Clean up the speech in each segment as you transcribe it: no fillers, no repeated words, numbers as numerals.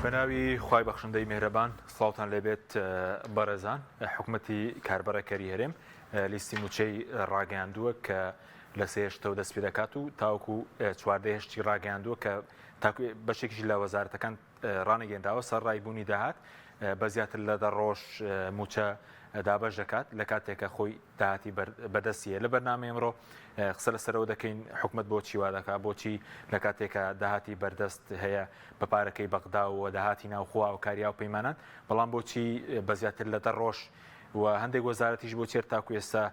بەناوی خوای بەخشندەی مێهرەبان سڵاوتان لێبێت بەڕێزان حکومەتی کاربەڕێکەری هەرێم لیستی موچەی ڕاگەیاندووە کە لە سێهشتەوە دەست پێ دەکات و تاوەکو چواردەهشتی ڕاگەیاندووە کە تاکو بەشێکیش لە وەزارەتەکان ڕانەگەنداوە سەر ڕای بوونی داهات بە زیاتر لە دە ڕۆژ موچە دابەش دەکات لە کاتێکە خۆی داهاتی بەدەستیە لە بەرنامەی ئەمڕۆ قسە لەسەرەوە دەکەین حکومت بۆچی وا دەکات بۆچی لە کاتێکە داهاتی بەردەست هەیە بە پارەکەی بەغدا و داهاتی ناوخۆ و کاریا و پەیمانان بەڵام بۆچی بە زیاتر لە دە ڕۆژ و هەندێک وەزارەتیش بۆ چێر تاکو ئێستا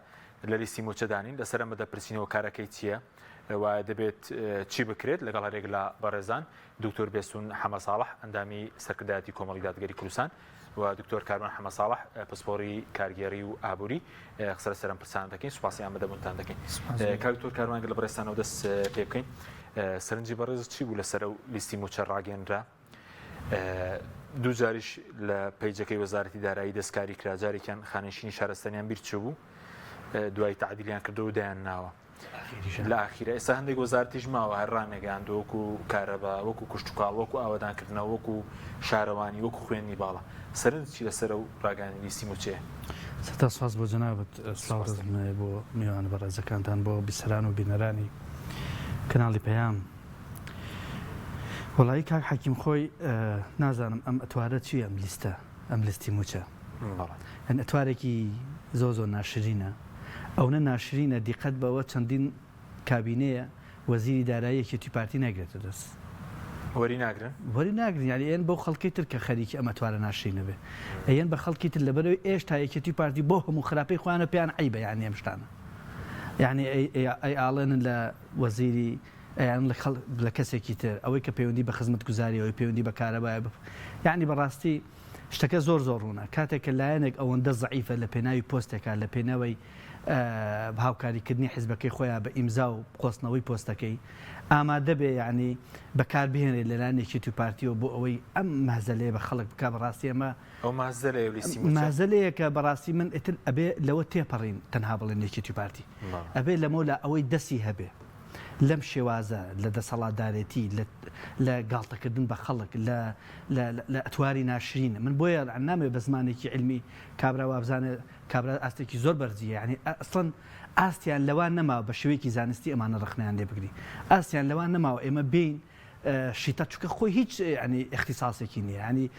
لە لیستی موچەدانین لەسەر ئەمە دەپرسینەوە کارەکەی چییە و دەبێت چی بکرێت لەگەڵ هەرێک لە بەڕێزان دکتۆر بێسون حەمە ساڵح ئەندامی سەرکردایەتی کۆمەڵی دادگەری کوردستان و دکتۆر کاروان حەمە ساڵح پسپۆڕی کارگێڕی و ئابووری قسە لەسەر ئەم پرسانە دەکەین سوپاسی ئامادەبوونتان دەکەین کاک دکتۆر کاروان گەر لە بەڕێزتانەوە دەست پێ بکەین سەرنجی بەڕێز چی بوو لەسەر ئەو لیستی مووچە ڕاگەنرا دوو جاریش لە پەیجەکەی وەزارەتی دارایی دەستکاری کرا جارێکیان خانەنشینی شارستانیان بیر چوو دوای تعدیلیان کردەوە دایان ناوە لە ئاخیرە ئێستا هەندێک وەزارتیش ماوە هەر ڕانەگەیاندووە وەکو کارەبا وەکو کشتوکاڵ وەکو ئاوەدانکردنەوە وەکو شارەوانی وەکو خوێندنی باڵا سەرنج چی لەسەر ئەو ڕاگەیاندنی لیستی مووچەیە؟ سەرەتا سوپاس بۆ جەنابت، سڵاو ڕێزم هەیە بۆ میوانە بەڕێزەکانتان، بۆ بیسەران و بینەرانی کەناڵی پەیام. وەڵایی کاک حەکیم خۆی نازانم ئەم ئەتوارە چییە ئەم لیستە ئەم لیستی مووچە یانی ئەتوارێکی زۆر زۆر ناشرینە ئەونە ناشرینە دیقەت بەوە چەندین کابینەیە وەزیری دارایی یەکێتی پارتی ناگرێتە دەست. وەری ناگرن؟ وەری ناگرن یانی ئەیەن بەو خەڵکەی تر کە خەریکی ئەم ئەتوارە ناشرینە بێ ئەیەن بە خەڵکی تر لەبەرئەوەی ئێشتا یەکێتی پارتی بۆ هەموو خراپەی خۆیانە پێیان عەیبە یانی ئەم شتانە یانی ئەی ئاڵێنن لە وەزیری ئەیان لە خەڵ لە کەسێکی تر ئەوەی کە پەیوەندی بە خزمەتگوزاریەوەی پەیوەندی بە کارەبایە یانی بەڕاستی شتەکە زۆر زۆر ڕوونە کاتێک کە لایەنێک ئەوەندە زەعیفە لە پێناوی پۆستێکا لە پێناوی هاوکاریکردنی حزبەکەی خۆیان بە ئیمزا و قۆستنەوەی پۆستەکەی ئامادە بێ یعنی بەکار بهێنێت لەلایەن یەکێتی و پارتیەوە بۆ ئەوەی ئەم مەهزەلەیە بە خەڵک بکا بەڕاستی ئەمە ئەو مەهزەلەیە و لیستی مووچە مەهزەلەیەکە بەڕاستی من ئیتر ئەبێ لەوە تێپەڕین تەنها بڵێن یەکێتی و پارتی ئەبێ لەمەولا ئەوەی دەستی هەبێ لەم شێوازە لە دەسەڵاتدارێتی لە لە گاڵتەکردن بە خەڵک لە لە لە ئەتواری ناشرین من بۆیە نامەوێ بە زمانێکی عیلمی کابرا وابزانێ کابرا ئاستێکی زۆر بەرزی هەیە یانی ئەسڵەن ئاستیان لەوە نەماوە بە شێوەیەکی زانستی ئەمانە ڕەخنەیان لێ بگری ئاستیان لەوە نەماوە ئێمە بێین شیتە چونکە خۆی هیچ ینی اختصاصێکی نییە ینی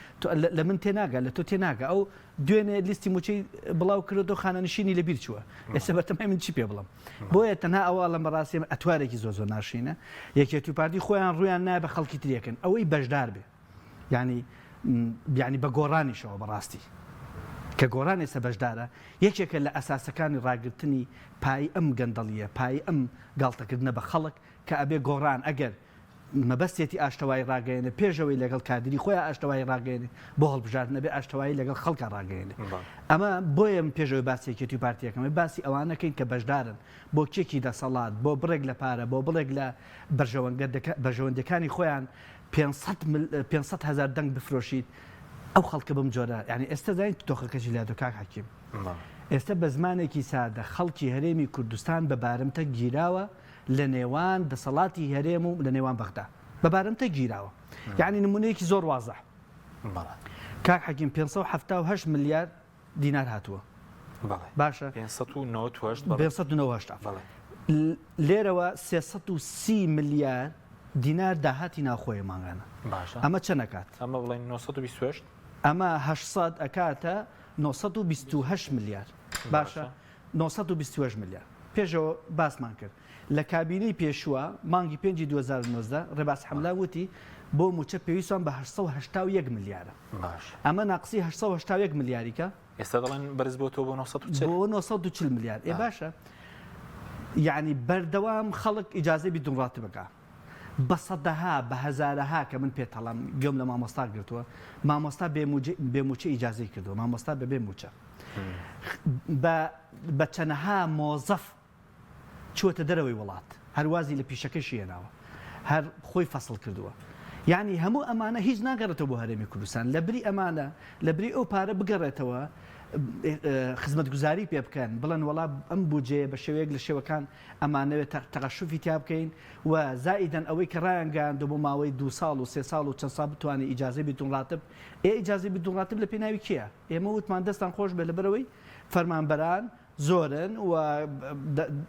لە من تێناگە لە تۆ تێناگە ئەو دوێنێ لیستی موچەی بڵاو کردەوە خانەنشینی لە بیر چووە ئێستا بەتەمای من چی پێ بڵم بۆیە تەنها ئەوە ئەڵێم بەڕاستی ئەمە ئەتوارێکی زۆر زۆر ناشرینە یەکێتی و پارتی خۆیان ڕوویان نایە بە خەڵکی ترێکن ئەوەی بەشدار بێ یعنی یعنی بە گۆڕانیشەوە بەڕاستی کە گۆڕان ئێستا بەشدارە یەکێکە لە ئەساسەکانی ڕاگرتنی پای ئەم گەندەڵیە پای ئەم گاڵتەکردنە بە خەڵک کە ئەبێ گۆڕان ئەگەر مەبەستێتی ئاشتەوایی ڕاگەیەنێ پێش ئەوەی لەگەڵ کادری خۆیان ئاشتەوایی ڕاگەیەنێ بۆ هەڵبژاردن ئەبێ ئاشتەوایی لەگەڵ خەڵکا ڕاگەیەنێ ئەمە بۆیە من پێش ئەوەی باسی یەکێتی و پارتی ئەکەم ئەبێ باسی ئەوانە کەین کە بەشدارن بۆ کێکی دەسەڵات بۆ بڕێک لە پارە بۆ بڕێک لە بەرژەوەندیەکانی خۆیان 500 هەزار دەنگ بفرۆشیت ئەو خەڵکە بەم جۆرە یعنی ئێستا زانیت دۆخەکە چی لاتۆ کاک حەکیم ئێستا بە زمانێکی سادە خەڵکی هەرێمی کوردستان بە بارمتە گیراوە لە نێوان دەسەڵاتی هەرێم و لە نێوان بەغدا بە بارمتە گیراوە یعنی نمونەیەکی زۆر وازح کاک حەکیم 578 ملیار دینار هاتووە باشە 598 لێرەوە 330 ملیار دینار داهاتی ناوخۆیە مانگانە ئەمە چەند ئەکات؟ ئەمە بڵێن 928 ئەمە 800 ئەکاتە 928 ملیار باشە 928 ملیار پێشەوە باسمان کرد لە کابینەی پێشووە مانگی پێنجی 2019 ڕێباز حەملا وتی بۆ مووچە پێویستمان بە 881 ملیارە ئەمە ناقسی 881 ملیاریکە ئێستا دەڵێن بەرز بۆتەوە بۆ 940 بۆ 940 ملیار ئێ باشە یعنی بەردەوام خەڵک ئیجازەی بدون ڕاتب بکە بە سەدەها بە هەزارەها کە من پێت هەڵم گوێم لە مامۆستا گرتووە مامۆستا بێ موچە ئیجازەی کردووە مامۆستا بەبێ موچە بە چەنەها مۆزەف چووەتە دەرەوەی وڵات هەر وازی لە پیشەکەشی هێناوە هەر خۆی فەسڵ کردووە. یعنی هەموو ئەمانە هیچ ناگەڕێتەوە بۆ هەرێمی کوردستان لە بری ئەمانە لە بری ئەو پارە بگەڕێتەوە خزمەتگوزاری پێ بکەن بڵێن وەڵا ئەم بودجەیە بە شێوەیەک لە شێوەکان ئەمانەوێت تەقەشوفی تیا بکەین و زائیدەن ئەوەی کە ڕایانگەیاندوە بۆ ماوەی دوو ساڵ و سێ ساڵ و چەند ساڵ بتوانێت ئیجازەی بدون ڕاتب ئێ ئیجازەی بدون ڕاتب لە پێناوی کێیە ئێمە وتمان دەستان خۆش بێت لەبەرئەوەی فەرمانبەران زۆرن و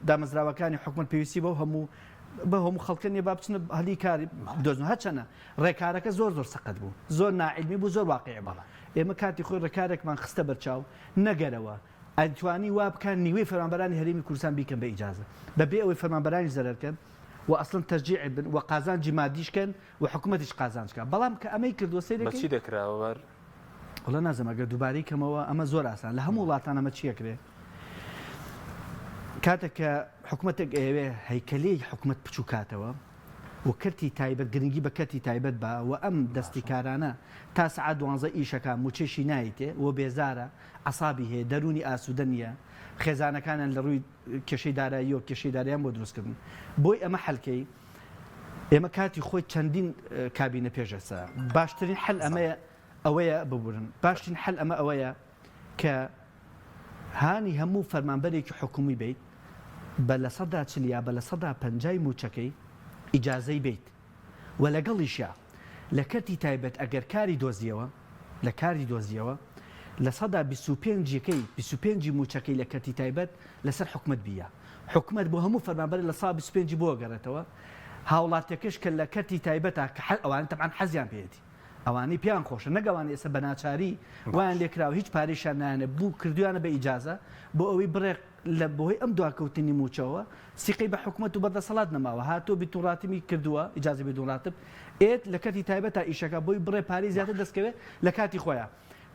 دامەزراوەکانی حکومەت پێویستی بەو هەموو بە هەموو خەڵکە نیە با بچنە هەلی کاری دۆزن هەرچەنە ڕێکارەکە زۆر زۆر سەقەت بوو زۆر ناعلمی بوو زۆر واقعی بوو ئێمە کاتی خۆی ڕێکارێکمان خستە بەرچاو نەگەرەوە ئەتوانی وا بکەن نیوەی فەرمانبەرانی هەرێمی کوردستان بیکەن بە ئیجازە بەبێ ئەوەی فەرمانبەرانیش زەرەر کەن و ئەسڵەن تەشجیع بن و قازانجی مادیش کەن و حکومەتیش قازانج کە بەڵام کە ئەمەی کردووە سەیرەکەی بە چی دەکرا وەر؟ وەڵا نازم ئەگەر دووبارەی کەمەوە ئەمە زۆر ئاسان لە هەموو وڵاتان ئەمە چی ئەکرێ کاتێک کە حکومەتێک ئەیەوێ هەیکەلەی حکومەت بچووکاتەوە و کەرتی تایبەت گرنگی بە کەرتی تایبەت بە و ئەم دەستی کارانە تا سەعات دوانزە ئیشەکە موچەشی نایتێ و بێزارە عەسابی هەیە دەروونی ئاسوودە نییە خێزانەکانیان لە ڕووی کێشەی داراییەوە کێشەی دارایان بۆ دروستکردن بۆی ئەمە حەلکەی ئێمە کاتی خۆی چەندین کابینە پێش ئێستا باشترین حل ئەمەیە ئەوەیە ببورن باشترین حل ئەمە ئەوەیە کە هانی هەموو فەرمانبەرێکی حکومی بیت بە 40% یا بە 50% موچەکەی ئیجازەی بیت و لەگەڵیشیا لە کەرتی تایبەت ئەگەر کاری دۆزیەوە لە کاری دۆزیەوە 25% یەکەی 25 موچەکەی لە کەرتی تایبەت لەسەر حکومەت بیە حکومەت بۆ هەموو فەرمانبەرێ 25% ی بۆ گەڕێتەوە هاوڵاتیەکەش کە لە کەرتی تایبەتە کە حەز ئەوانە تەبعەن حەزیان پێیەتی ئەوانەی پێیان خۆشە نەک ئەوانەی ئێستا بە ناچاری وایان لێکراوە هیچ پارەیشیان نایەنێ بوو کردویانە بە ئیجازە بۆ ئەوەی بڕێک لە بەهۆی ئەم دواکەوتنی مووچەوە سیقەی بە حکومەت و بە دەسەڵات نەماوە هاتووە بیتون ڕاتبی کردووە ئیجازە بدون راتب ئێت لە کەرتی تایبەتا ئیشەکە بۆی بڕێ پارەی زیاتر دەستکەوێت لە کاتی خۆیا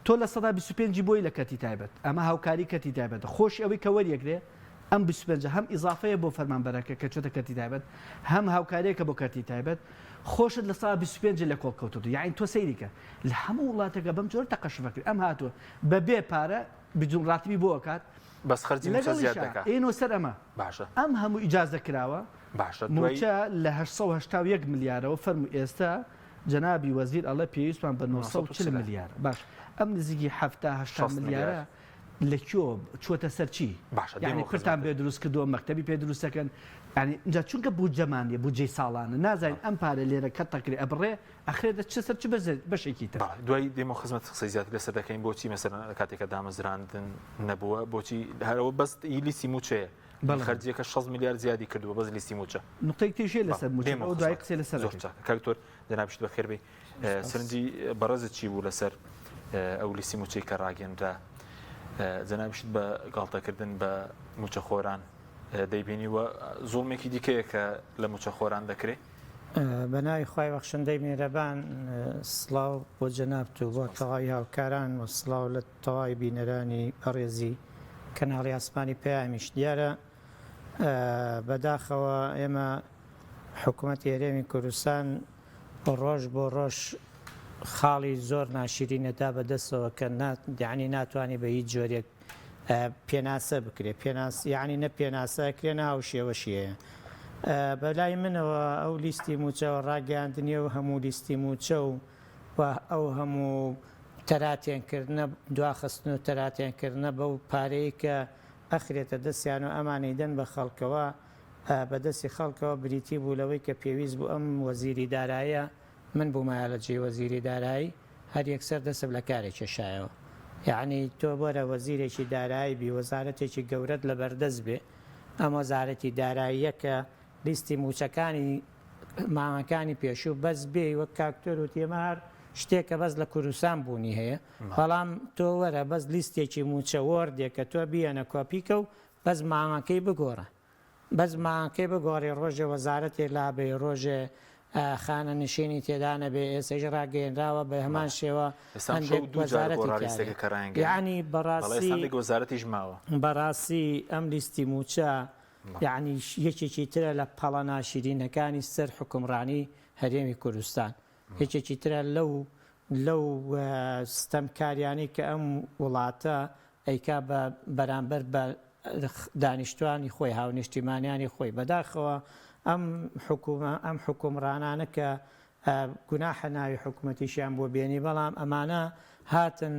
تۆ 25% ی بۆی لە کەرتی تایبەت ئەمە هاوکاری کەرتی تایبەتە خۆشی ئەوەی کە وەریەگرێ ئەم 25 هەم ئیزافەیە بۆ فەرمانبەرەکە کە چۆتە کەرتی تایبەت هەم هاوکاریەکە بۆ کەرتی تایبەت خۆشت 25% لە کۆڵ کەوتووە یعنی تۆ سەیری کە لە هەموو وڵاتێکە بەم جۆرە تەقەشفە کرد ئەم هاتووە بە بێ پارە بدون راتبی بۆ ئەکات بەس خەرجی مووچە زیاد لەگەڵیشا دەکا ئێنۆ سەر ئەمە باشە ئەم هەموو ئیجازە کراوە باشە دوای مووچە لە 881 ملیارەوە فەرموو ئێستا جەنابی وەزیر ئەڵێ پێویستمان بە 940 ملیارە باش ئەم نزیکی 70 80 60 ملیارە ملیارە لە کوێوە چووەتە سەر چی؟ باشە یانی دێمەوە پرتان خزمەتت. پێ دروست کردووە مەکتەبی پێ دروست دەکەن یانی ئینجا چونکە بودجەمان نیە بودجەی ساڵانە نازانین ئەم پارە لێرە کەت دەکرێ ئەبڕێ ئەخرێتە چ سەر چ بەشێکی تر. بەڵێ دوای دێمەوە خزمەتت قسەی زیاتر لەسەر دەکەین بۆچی مەسەلەن کاتێک کە دامەزراندن نەبووە بۆچی هەر ئەوە بەس ئی لیستی مووچەیە بەڵێ. خەرجیەکە 60 ملیار زیادی کردووە بەس لیستی مووچە. نوقتەیەک تریش هەیە بەڵێ لەسەر مووچە دێمەوە ئەوە دوایی خزمەتت قسەی لەسەر زۆر ئەکەین. چاکە کاک دکتۆر جەنابیشت بەخێر بێی. سەرنجی بەڕێزت چی بوو لەسەر ئەو لیستی مووچەی کە ڕاگەنرا؟ جەنابیشت بە گاڵتەکردن بە مووچەخۆران دەیبینی و زوڵمێکی دیکەیە کە لە مووچەخۆران دەکرێ؟ بە ناوی خوای بەخشندەی میهرەبان سڵاو بۆ جەنابت و بۆ تەواوی هاوکاران و سڵاو لە تەواوی بینەرانی بەڕێزی کەناڵی ئاسمانی پەیامیش دیارە بەداخەوە ئێمە حکوومەتی هەرێمی کوردستان ڕۆژ بۆ ڕۆژ خاڵی زۆر ناشرینەدا بەدەستەوە کە یعنی ناتوانانی بە هیچ جۆرێک پێناسە بکرێ پێناس یعنی نە پێناسە کرێ نە هاوشێوەشی هەیە بەلای منەوە ئەو لیستی موچەوە ڕاگەیاندنی و هەموو لیستی موچە و و ئەو هەموو تەراتێنکردنە دواخستن و تەراتێنکردنە بەو پارەیە کە ئەخرێتە دەستیان و ئەمانەی دەن بە خەڵکەوە بەدەستی خەڵکەوە بریتی بوو لەوەی کە پێویست بوو ئەم وەزیری دارایە من بوومایە لە جێی وەزیری دارایی هەر یەکسەر دەستم لە کارێ کێشایەوە. یەعنی تۆ وەرە وەزیرێکی دارایی بی وەزارەتێکی گەورەت لە بەردەست بێ ئەم وەزارەتی داراییە کە لیستی مووچەکانی مانگەکانی پێشوو بەس بێی وەک کاک تۆر وتی ئەمە هەر شتێکە بەس لە کوردستان بوونی هەیە بەڵام تۆ وەرە بەس لیستێکی مووچە وۆردێک کە تۆ بیەنە کۆپیکە و بەس مانگەکەی بگۆڕە بەس مانگەکەی بگۆڕی ڕۆژێ وەزارەتێ لابەی ڕۆژێ خانەنشینی تێدا نەبێ ئێسەیش ڕاگەیەنراوە بە هەمان شێوە ئێستا ئەمشەو هەندێک دوو جار وەزارەتی گۆڕا تیاێ لیستەکە کە ڕایانگەیاند یەعنی بەڵێ ئێستا بەڕاستی هەندێک وەزارەتیش ماوە. بەڕاستی ئەم لیستی مووچە یەعنی یەکێکی ترە لە پەڵە ناشیرینەکانی سەر حوکمڕانی هەرێمی کوردستان یەکێکی ترە لەو لەو ستەمکاریانەی کە ئەم وڵاتە ئەیکا بە بەرامبەر بە دانیشتوانی خۆی هاونیشتیمانیانی خۆی بەداخەوە ئەم حکومە ئەم حکومڕانانە کە. گوناحە ناوی حکومەتیشیان بۆ بێنی بەڵام ئەمانە هاتن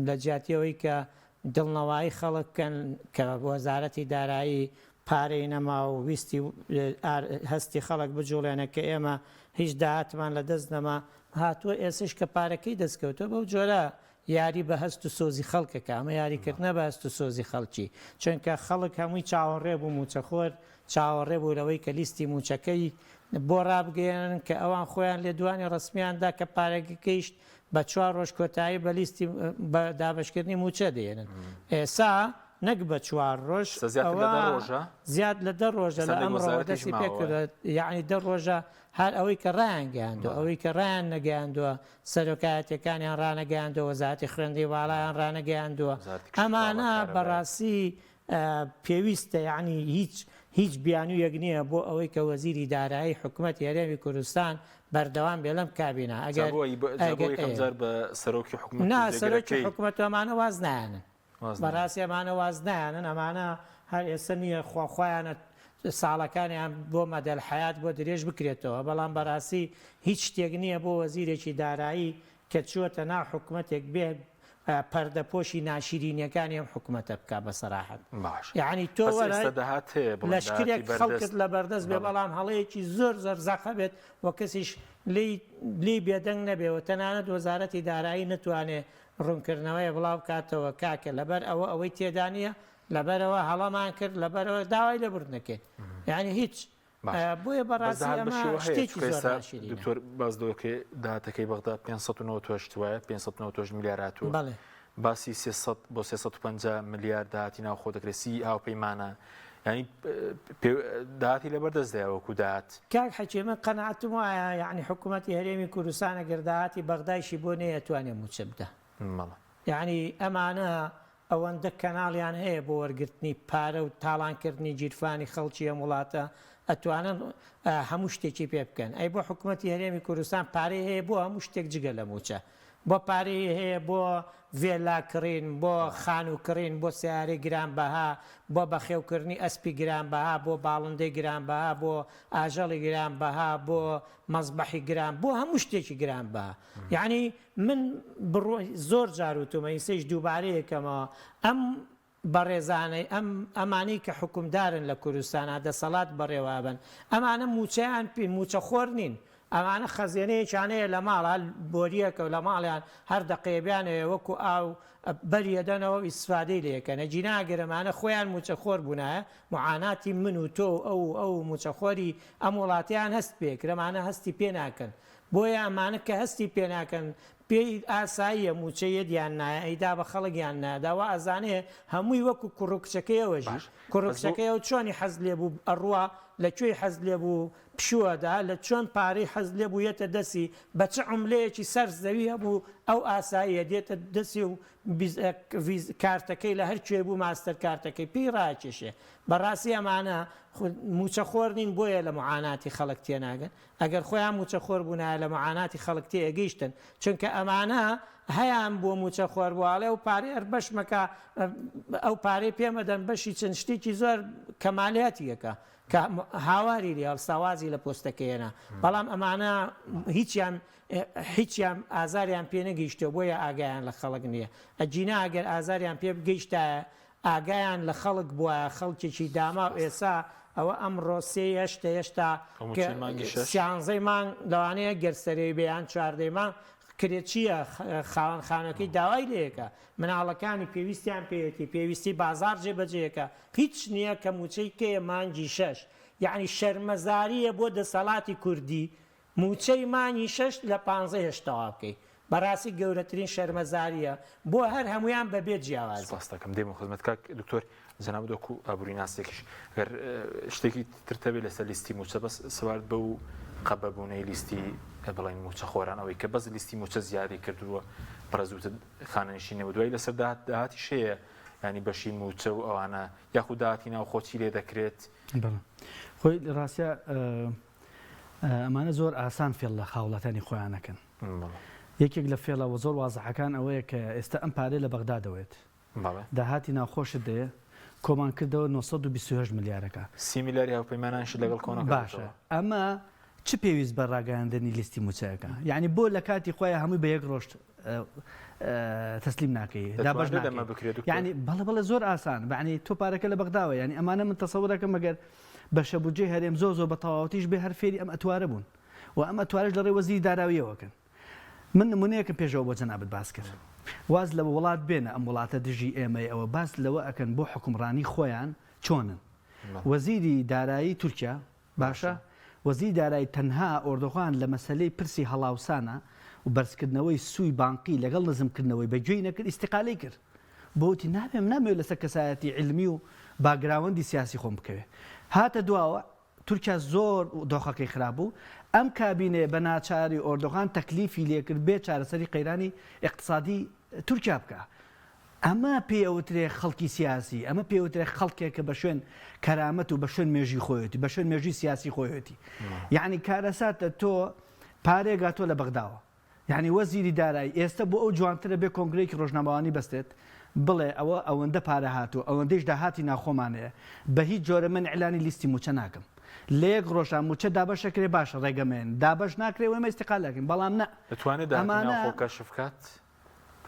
لە جیاتی ئەوەی کە دڵنەوایی خەڵک بکەن کە وەزارەتی دارایی پارەی نەما و ویستی هەستی خەڵک بجوڵێنە کە ئێمە هیچ داهاتمان لە دەست نەما هاتووە ئێسش کە پارەکەی دەست کەوتووە بەو جۆرە یاری بە هەست و سۆزی خەڵکەکە ئەمە یاریکردنە بە هەست و سۆزی خەڵکی چونکە خەڵک هەمووی چاوەڕێ بوو مووچەخۆر چاوەڕێ بوو لەوەی کە لیستی مووچەکەی بۆ ڕابگەیەنن کە ئەوان خۆیان لێدوانی ڕەسمیان دا کە پارەکە گەیشت بە چوار ڕۆژ کۆتایی بە لیستی بە دابەشکردنی مووچە دێنن ئێسا نەک بە چوار ڕۆژ زیاتر لە دە ڕۆژە زیاد لە دە ڕۆژە لە ئەمڕۆوە دەستی پێکردووە یەعنی دە ڕۆژە هەر ئەوەی کە ڕایانگەیاندووە ئەوەی کە ڕایان نەگەیاندووە سەرۆکایەتیەکانیان ڕانەگەیاندووە وەزارەتی خوێندنی باڵایان ڕانەگەیاندووە ئەمانە بەڕاستی پێویستە یەعنی هیچ هیچ بیانوویەک نییە بۆ ئەوەی کە وەزیری دارایی حکومەتی هەرێمی کوردستان بەردەوام بێ لەم کابینە ئەگەر ئەگەر جار بە سەرۆکی حکومەت نا سەرۆکی حکومەت ئەمانە واز نایەنن بەڕاستی ئەمانە واز نایەنن ئەمانە هەر ئێستا نییە خوا خۆیانە ساڵەکانیان بۆ مەدەل حەیات بۆ درێژ بکرێتەوە بەڵام بەڕاستی هیچ شتێک نییە بۆ وەزیرێکی دارایی کە چووەتە ناو حکومەتێک بێ پەردەپۆشی ناشیرینیەکانی ئەم حکومەتە بکا بە سەراحەت باشە یەعنی تۆ بەس وەرە ئێستا داهات هەیە بڵێن لەشکرێک داهاتی خەڵکت بەردەست لە بەردەست بێ بەڵێ بەڵام هەڵەیەکی زۆر زۆر زەقە بێت و کەسیش لێی لێی بێدەنگ نەبێ و تەنانەت وەزارەتی دارایی نەتوانێ ڕوونکردنەوەیە بڵاو بکاتەوە کاکە لەبەر ئەوە ئەوەی تێدا نییە لەبەرئەوە هەڵەمان کرد لەبەرئەوە داوای لێبوردنەکەین یەعنی هیچ باشە بۆیە بەس بەڕاستی داهات بە ئەمە شێوە هەیە شتێکی چونکە زۆر ئێستا ناشیرینە. دکتۆر باس لەوە کرد داهاتەکەی بەغدا 598 وایە 598 ملیار هاتووە بەڵێ. باسی 300 بۆ 350 ملیار داهاتی ناوخۆ دەکرێت سی هاوپەیمانە یانی داهاتی لەبەردەستدایە وەکو داهات. کاک حەکیم من قەناعەتم وایە یانی حکومەتی هەرێمی کوردستان ئەگەر داهاتی بەغدایشی بۆ نەیە ئەتوانێ مووچە بدا. بەڵێ. یانی ئەمانە ئەوەندە کەناڵیان هەیە بۆ وەرگرتنی پارە و تاڵانکردنی گیرفانی خەڵکی ئەم وڵاتە ئەتوانن هەموو شتێکی پێ بکەن ئەی بۆ حکومەتی هەرێمی کوردستان پارەی هەیە بۆ هەموو شتێک جگە لە مووچە بۆ پارەی هەیە بۆ ڤێلا کڕین بۆ خانوو کڕین بۆ سەیارەی گرانبەها بۆ بەخێوکردنی ئەسپی گرانبەها بۆ باڵندەی گرانبەها بۆ ئاژەڵی گرانبەها بۆ مەزبەحی گران بۆ هەموو شتێکی گرانبەها یەعنی من بڕوا زۆر جار وتومە ئیسەیش دووبارەی ئەکەمەوە ئەم بەڕێزانەی ئەم ئەمانەی کە حوکمدارن لە کوردستانا دەسەڵات بەڕێوە ئەبەن ئەمانە موچەیان پی موچە خۆر نین ئەمانە خەزێنەیەکیان هەیە لە ماڵ هەر بۆریەکە لە ماڵیان هەر دەقەیە بیانەوێ وەکو ئاو بەری ئەدەنەوە و ئیستفادەی لێ ئەکەن ئەگینا ئەگەر ئەمانە خۆیان موچە خۆر بونایە معاناتی من و تۆ و ئەو و ئەو و موچە خۆری ئەم وڵاتەیان هەست پێ کرد ئەمانە هەستی پێ ناکەن بۆیە ئەمانە کە هەستی پێ ناکەن پێی ئاساییە مووچە یەت یان نایە ئەیدا بە خەڵک یان نادا وا ئەزانێ هەمووی وەکو کوڕ و کچەکەی ئەوە ژی باش کوڕ و بەس بۆ کچەکەی ئەو چۆنی حەز لێ بوو ئەڕوا لە کوێی حەز لێ بوو پشوو ئەدا لە چۆن پارەی حەز لێ بوو یەتە دەسی بە چ عوملەیەکی سەر زەوی هەبوو ئەو ئاساییە دێتە دەسی و ڤیز کارتەکەی لە هەر کوێ بوو ماستەر کارتەکەی پێی ڕاکێشێ بەڕاستی ئەمانە مووچەخۆر نین بۆیە لە معاناتی خەڵک تێناگەن ئەگەر خۆیان مووچەخۆر بوونایە لە معاناتی خەڵک تێئەگەیشتن چونکە ئەمانە هەیان بووە مووچەخۆر بووە ئەڵێ ئەو پارەی هەر بەش مەکە ئەو پارەی پێ مەدەن بەشی چەند شتێکی زۆر کەمالیاتی ئەکا کە هاواری لێ هەڵسا وازی لە پۆستەکەی هێنا بەڵام ئەمانە هیچیان هیچیان ئازاریان پێ نەگەیشتووە بۆیە ئاگایان لە خەڵک نییە ئەگینا ئەگەر ئازاریان پێ بگەیشتایە ئاگایان لە خەڵک بوایە خەڵکێکی داماو ئێسا ئەوە ئەمڕۆ سێی هەشتە هێشتا کە سیانزەی مانگ لەوانەیە گەر سەرێی بێ یان چواردەی مانگ کرێچییە خاوەن خانوەکەی داوای لێکا مناڵەکانی پێویستیان پێیەتی پێویستی بازاڕ جێبەجێکا هیچ نییە کە موچەی کەیە مانگی شەش یەعنی شەرمەزارییە بۆ دەسەڵاتی کوردی موچەی مانگی شەش لە پانزەی هەشت تەواو بکەی بەڕاستی گەورەترین شەرمەزاریە بۆ هەر هەموویان بەبێ جیاوازی. سپاست دەکەم دێمە خزمەت کاک دکتۆر جەنابت وەکو ئابووری ناسێکیش گەر شتێکی ترت هەبێ لەسەر لیستی مووچە بەس سەبارەت بەو قەبەبوونەی لیستی بڵێن مووچە خۆران ئەوەی کە بەس لیستی مووچە زیادی کردووە بەڕێز وتت خانەنشین نەبوو دوای لەسەر داهات داهاتیش هەیە ینی بەشی مووچە و ئەوانە یاخود داهاتی ناوخۆ چی لێ دەکرێت بەڵێ خۆی ڕاستە ئەمانە زۆر ئاسان فێڵ لە هاوڵاتیانی خۆیان ئەکەن. یەکێک لە فێڵە زۆر وازحەکان ئەوەیە کە ئێستا ئەم پارەیە لە بەغدادەوەیەت. داهاتی ناوخۆشت دەیە، کۆمان کردەوە 928 ملیارەکە. سی ملیاری هاوپەیمانانیشت لەگەڵ کۆنەکردۆتەوە. باشە ئەمە چ پێویست بە ڕاگەیاندنی لیستی موچە ئەکا؟ یەعنی بۆ لە کاتی خۆیا هەمووی بە یەک ڕۆژ تەسلیم ناکەی دابەش دەتوانرێت ئەمە بکرێت دکتۆر؟ یەعنی بەڵێ بەڵێ زۆر ئاسان بەعنی تۆ پارەکە لە بەغداوە یەعنی ئەمانە من تەسەورەکەم ئەگەر بەشە بودجەی هەرێم زۆر زۆر بە تەواوەتیش بێ هەر فێری ئەم ئەتوارە بوون و ئەم ئەتوارەش لە ڕێی وەزیری داراویەوە کەن من نمونەیەکم پێشەوە بۆ جەنابت باس کرد واز لە وڵات بێنە ئەم وڵاتە دژی ئێمەی ئەوە باس لەوە ئەکەن بۆ حوکمڕانی خۆیان چۆنن وەزیری دارایی تورکیا باشە وەزیری دارایی تەنها ئۆردوغان لە مەسەلەی پرسی هەڵاوسانە و بەرزکردنەوەی سووی بانقی لەگەڵ نزمکردنەوەی بە گوێی نەکرد ئیستیقالەی کرد بۆ وتی نابێ من نامەوێت لەسەر کەسایەتی عیلمی و background ی سیاسی خۆم بکەوێ هاتە دواوە تورکیا زۆر دۆخەکەی خراپ بوو ئەم کابینەیە بە ناچاری ئۆردوغان تەکلیفی لێکرد بێ چارەسەری قەیرانی ئیقتسادی تورکیا بکا ئەمە پێی ئەوترێ خەڵکی سیاسی، ئەمە پێی ئەوترێ خەڵکێک کە بە شوێن کەرامەت و بە شوێن مێژووی خۆیەتی، بە شوێن مێژووی سیاسی خۆیەتی. یەعنی کارەساتە تۆ پارەیەک هاتووە لە بەغداوە. یەعنی وەزیری دارایی ئێستە بۆ ئەو جوانترە بێ کۆنگرەیەکی ڕۆژنامەوانی بەستێت بڵێ ئەوە ئەوەندە پارە هاتووە، ئەوەندەیش داهاتی ناوخۆمان هەیە، بە هیچ جۆرە من ئیعلانی لیستی مووچە ناکەم. لە یەک ڕۆژا مووچە دابەش ئەکرێ باشە ڕێگە مەیەن، دابەش ناکرێ ئێمە ئیستیقالە ئەکەین، بەڵام نا دەتوانێ داهاتی ئەمانە ناوخۆ کەشف کات؟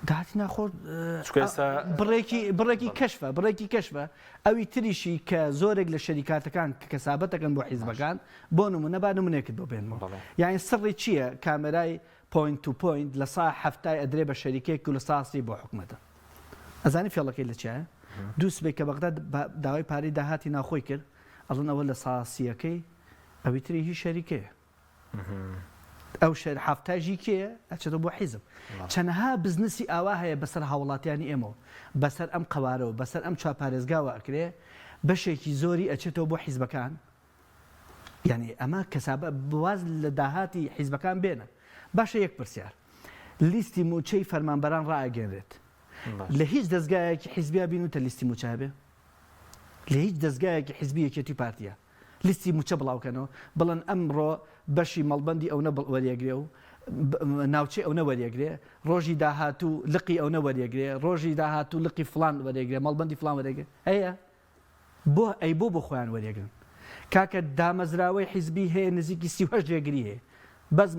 داهاتی ناخۆ چونکە ئێستا بڕێکی بڕێکی کەشفە بڕێکی کەشفە ئەوی تریشی کە زۆرێک لە شەریکاتەکان کە کەسابەتەکەن بۆ حیزبەکان بۆ نمونە با نمونەیەکت بۆ بێنمەوە بەڵێ. یانی سڕی چییە کامێرای point to point لە سا حەفتای ئەدرێ بە شەریکەیەک و لە سا سی بۆ حکومەتە ئەزانی فێڵەکەی لە چیایە دوو سبەی کە بەغدا داوای پارەی داهاتی ناوخۆی کرد ئەڵێن ئەوە لە سا سییەکەی ئەوی تری هی شەریکەیە ئەو شەر حەفتای ژی کێیە ئەچێتەوە بۆ حیزب چەنەها بزنسی ئاوا هەیە بەسەر هاوڵاتیانی ئێمەوە بەسەر ئەم قەوارەوە بەسەر ئەم چوار پارێزگاوە ئەکرێ بەشێکی زۆری ئەچێتەوە بۆ حیزبەکان یعنی ئەمە کەسابە واز لە داهاتی حیزبەکان بێنە باشە یەک پرسیار لیستی موچەی فەرمانبەران ڕائەگەنرێت لە هیچ دەستگایەکی حیزبیا بینوتە لیستی موچە هەبێ لە هیچ دەستگایەکی حیزبی یەکێتی و پارتیە لیستی مووچە بڵاوکەنەوە بڵێن ئەمڕۆ بەشی مەڵبەندی ئەونە وەریەگرێ و ناوچەی ئەونە وەریەگرێ ڕۆژی داهاتوو لقی ئەونە وەریەگرێ ڕۆژی داهاتوو لقی فڵان وەریەگرێ مەڵبەندی فڵان وەریەگرێ هەیە بۆ ئەی بۆ بۆ خۆیان وەریەگرن کاکە دامەزراوەی حیزبی هەیە نزیکی 38 جێگری هەیە بەس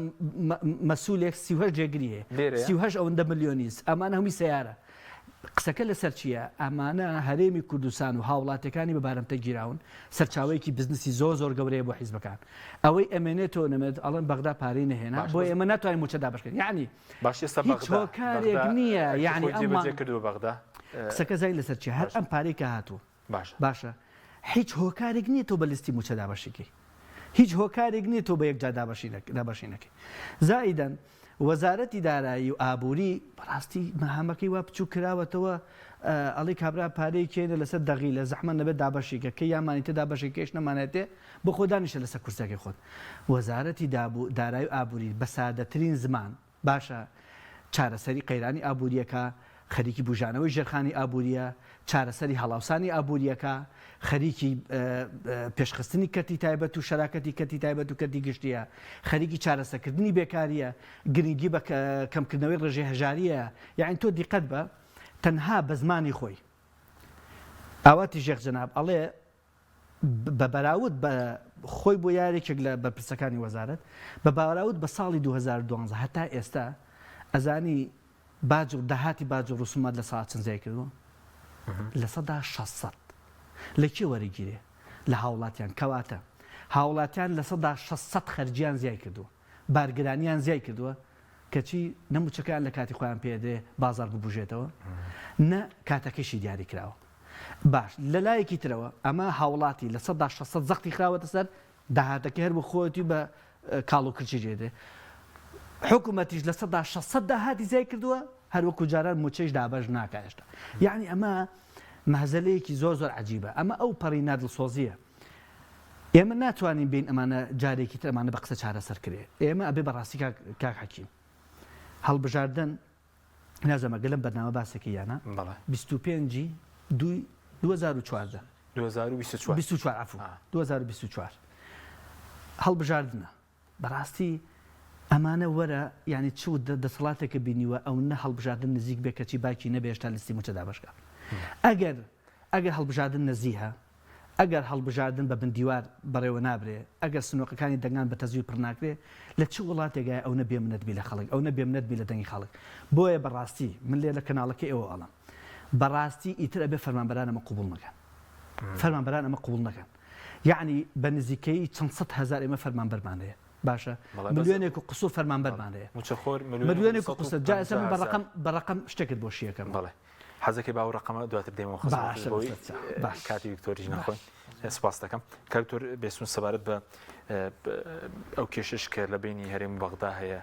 مەسولێک 38 جێگری هەیە لێرەیە؟ 38 ئەوەندە ملیۆنیس ئەمانە هەمووی سەیارە قسەکە لەسەر چییە ئەمانە هەرێمی کوردستان و هاوڵاتیەکانی بە بارمتە گیراون سەرچاوەیەکی بزنسی زۆر زۆر گەورەیە بۆ حیزبەکان ئەوەی ئەمێنێتەوە نەمێت ئەڵێن بەغدا پارەی نەهێنا باش بۆ بەس ئێمە ناتوانین مووچە دابەش کەین یەعنی باش ئێستا هیچ بەغدا هۆکارێک بەغدا نییە ئەرکی یەعنی خۆی ئەم جێبەجێ کردووە بەغدا قسەکە زانی لەسەر چییە هەر باشە ئەم پارەی کە هاتووە باشە. باشە هیچ هۆکارێک نییە تۆ بە لیستی مووچە دابەشی کەی هیچ هۆکارێک نییە تۆ بە یەکجار دابەشی دابەشی نەکەی زائیدەن وەزارەتی دارایی و ئابووری بەڕاستی مەهامەکەی وا بچووک کراوەتەوە ئەڵێ کابرا پارەی کێنە لەسەر دەغیلە زەحمە نەبێت دابەشی کە کە یامانی تێ دابەشی کەش نەمانێتێ بۆ خۆ دانیشە لەسەر کورسەکەی خۆت وەزارەتی دارایی و ئابووری بە سادەترین زمان باشە چارەسەری قەیرانی ئابوورییەکە، خەریکی بوژانەوەی ژێرخانی ئابوورییە، چارەسەری هەڵاوسانی ئابوورییەکە، خەریکی پێشخستنی کەرتی تایبەت و شەراکەتی کەرتی تایبەت و کەرتی گشتییە، خەریکی چارەسەکردنی بێکارییە، گرنگی بە کەمکردنەوەی ڕێژەی هەژارییە، یەعنی تۆ دیقەت بە تەنها بە زمانی خۆی ئاواتی ژێخ جەناب ئەڵێ بە بەراورد بە خۆی بۆ یارێکێک لە بەرپرسەکانی وەزارەت بە باراورد بە ساڵی 2012 هەتا ئێستا ئەزانی باج و داهاتی باج و ڕسومات لە ساڵ چەند زیای کردووە 600% لە کێ وەرەگیرێ لە هاوڵاتیان کەواتە هاوڵاتیان 600% خەرجیان زیای کردووە بارگرانیان زیای کردووە کەچی نە موچەکەیان لە کاتی خۆیان پێدرێ بازار ببوژێتەوە نە کاتەکەشی دیاری کراوە باش لە لایەکی ترەوە ئەمە هاوڵاتی 600% زەختی خراوەتە سەر داهاتەکەی هەر بۆ خۆیەتی بە کاڵ و کرچی جێ دێ حکوومەتیش 600% داهاتی زیای کردووە هەر وەکو جاران موچەیش دابەش ناکا هێشتا یعنی ئەمە مەهزەلەیەکی زۆر زۆر عجیبە ئەمە ئەو پەڕی نادڵسۆزیە ئێمە ناتوانین بین ئەمانە جارێکی تر ئەمانە بە قسە چارەسەر کرێ ئێمە ئەبێ بەڕاستی کاک حەکیم هەڵبژاردن نازانم ئەگەر لەم بەرنامە باسێکی یانە بەڵێ. 25 ی دووی 2014 2024 24 عەفو 2024 هەڵبژاردنە بەڕاستی ئەمانە وەرە یانی چ دەسەڵاتێکە بینیوە ئەونە هەڵبژاردن نزیک بێ کەچی باکی نەبێ هێشتا لیستی موچە دابەشکا ئەگەر ئەگەر هەڵبژاردن نەزیهە. ئەگەر هەڵبژاردن بە بن دیوار بەڕێوە نابرێ، ئەگەر سنوقەکانی دەنگان بە تەزویر پڕ ناکرێ، لە چ وڵاتێکایە ئەونە بێ منەت بی لە خەڵک، ئەونە بێ منەت بی لە دەنگی خەڵک. بۆیە بە ڕاستی من لێرە لە کەناڵەکەی ئێوەوە ئەڵێم، بە ڕاستی ئیتر ئەبێ فەرمانبەران ئەمە قبوڵ نەکەن. فەرمانبەران ئەمە قبوڵ نەکەن. یەعنی بە نزیکەیی چەند سەد هەزار ئێمە فەرمانبەرمان هەیە. باشە ملیۆنێک و قسوور فەرمانبەرمان هەیە. مووچەخۆر ملیۆنێک و قسوور. جا ئێستا من بە ڕەقەم بە ڕەقەم شتێکت بۆ شیەکەمەوە. بەڵێ. حەزەکەی با ئەو ڕەقەمە دواتر دێمەوە خزمەتت بۆی کاتی دکتۆریش نەخۆین. سپاس دەکەم. کاک دکتۆر بێسون سەبارەت بە ئەو کێشەش کە لە بینی هەرێم و بەغدا هەیە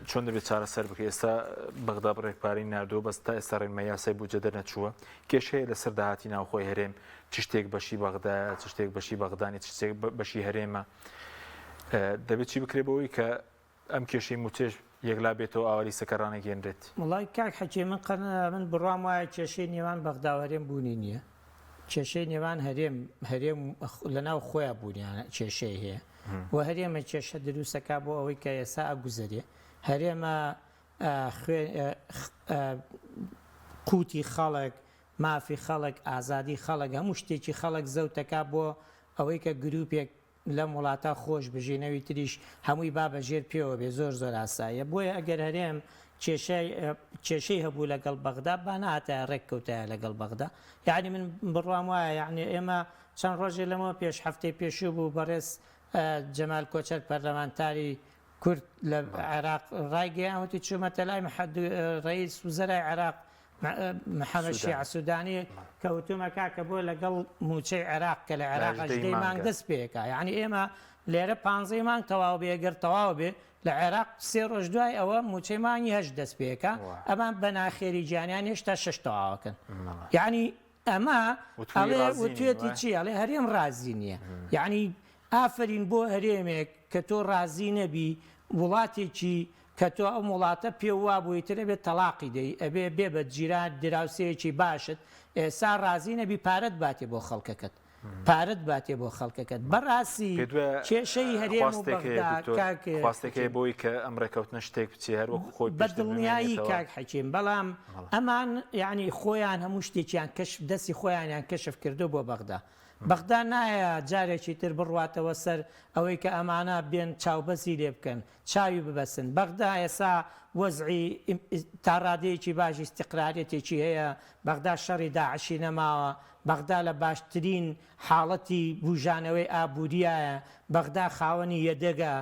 چۆن دەبێت چارەسەر بکە ئێستا بەغدا بڕێک پارەی ناردووە بەس تا ئێستا ڕێنمە یاسای بودجە دەرنەچووە کێشەیە لەسەر داهاتی ناوخۆی هەرێم چ شتێک بەشی بەغدایە چ شتێک بەشی بەغدانی چ شتێک بەشی هەرێمە دەبێت چی بکرێ بەوەی کە ئەم کێشەی مووچەش یەکلا بێتەوە ئاوا لیستەکە ڕانەگەیەنرێت؟ وەڵای کاک حەکیم من قەت من بڕوام وایە کێشەی نێوان بەغدا و هەرێم بوونی نییە کێشەی نێوان هەرێم هەرێم لەناو خۆیان بوونیانە کێشەی هەیە و هەرێمە کێشە دروستەکە بۆ ئەوەی کە ئێستا ئەگوزەرێ هەرێمە قوتی خەڵک مافی خەڵک ئازادی خەڵک هەموو شتێکی خەڵک زەوتەکە بۆ ئەوەی کە گروپێک لەم وڵاتە خۆش بژین ئەوی تریش هەمووی با بە ژێر پێوە بێ زۆر زۆر ئاساییە بۆیە ئەگەر هەرێم کێشەی کێشەی هەبوو لەگەڵ بەغدا با نەهاتایە ڕێک کەوتایە لەگەڵ بەغدا یعنی من بڕوام وایە یعنی ئێمە چەند ڕۆژێ لەمەوە پێش هەفتەی پێشوو بوو بەڕێز جەمال کۆچەر پەرلەمانتاری کورد لە عێراق ڕایگەیان وتی چوومەتە لای ڕئیس وزەرای عێراق محەمەد شیاع سودانی کە وتومە کاکە بۆ لەگەڵ مووچەی عێراق کە لە عێراق هەژدەی مانگ دەست پێکا یعنی ئێمە لێرە پانزەی مانگ تەواو بێ گەر تەواو بێ لە عێراق سێ ڕۆژ دوای ئەوە مووچەی مانگی هەشت دەست پێکا ئەمان بە ناخێری گیانیان هێشتا شەش تەواوەکەن یعنی ئەمە ئەڵێ وتوێتی چی ئەڵێ هەرێم ڕازی نییە یعنی ئافەرین بۆ هەرێمێک کە تۆ ڕازی نەبی وڵاتێکی کە تۆ ئەم وڵاتە پێو وابوو ئیتر ئەبێ تەڵاقی دەی ئەبێ بێ بە جیران دراوسێیەکی باشت ئێسا ڕازی نەبی پارەت باتێ بۆ خەڵکەکەت پارەت باتێ بۆ خەڵکەکەت بەڕاستی پێت وایە کێشەی هەرێم و خواستێک هەیە بەغدا دکتۆر کاک خواستێک هەیە حەکیم بۆی کە ئەم ڕێکەوتنە شتێک بچێ هەر وەکو خۆی بە پێشتر دڵنیایی بمێنێتەوە کاک حەکیم بەڵام بەڵێ. ئەمان یانی خۆیان هەموو شتێکیان کەشف دەستی خۆیانیان کەشف کردو بۆ بەغدا بەغدا نایە جارێکی تر بڕواتەوە سەر ئەوەی کە ئەمانە بێن چاوبەسی لێ بکەن چاوی ببەسن. بەغدا ئێسا وەزعی تا ڕادەیەکی باش ئیستیقراریەتێکی هەیە، بەغدا شەڕی داعشی نەماوە، بەغدا لە باشترین حاڵەتی بوژانەوەی ئابووریایە، بەغدا خاوەنی یەدەگە،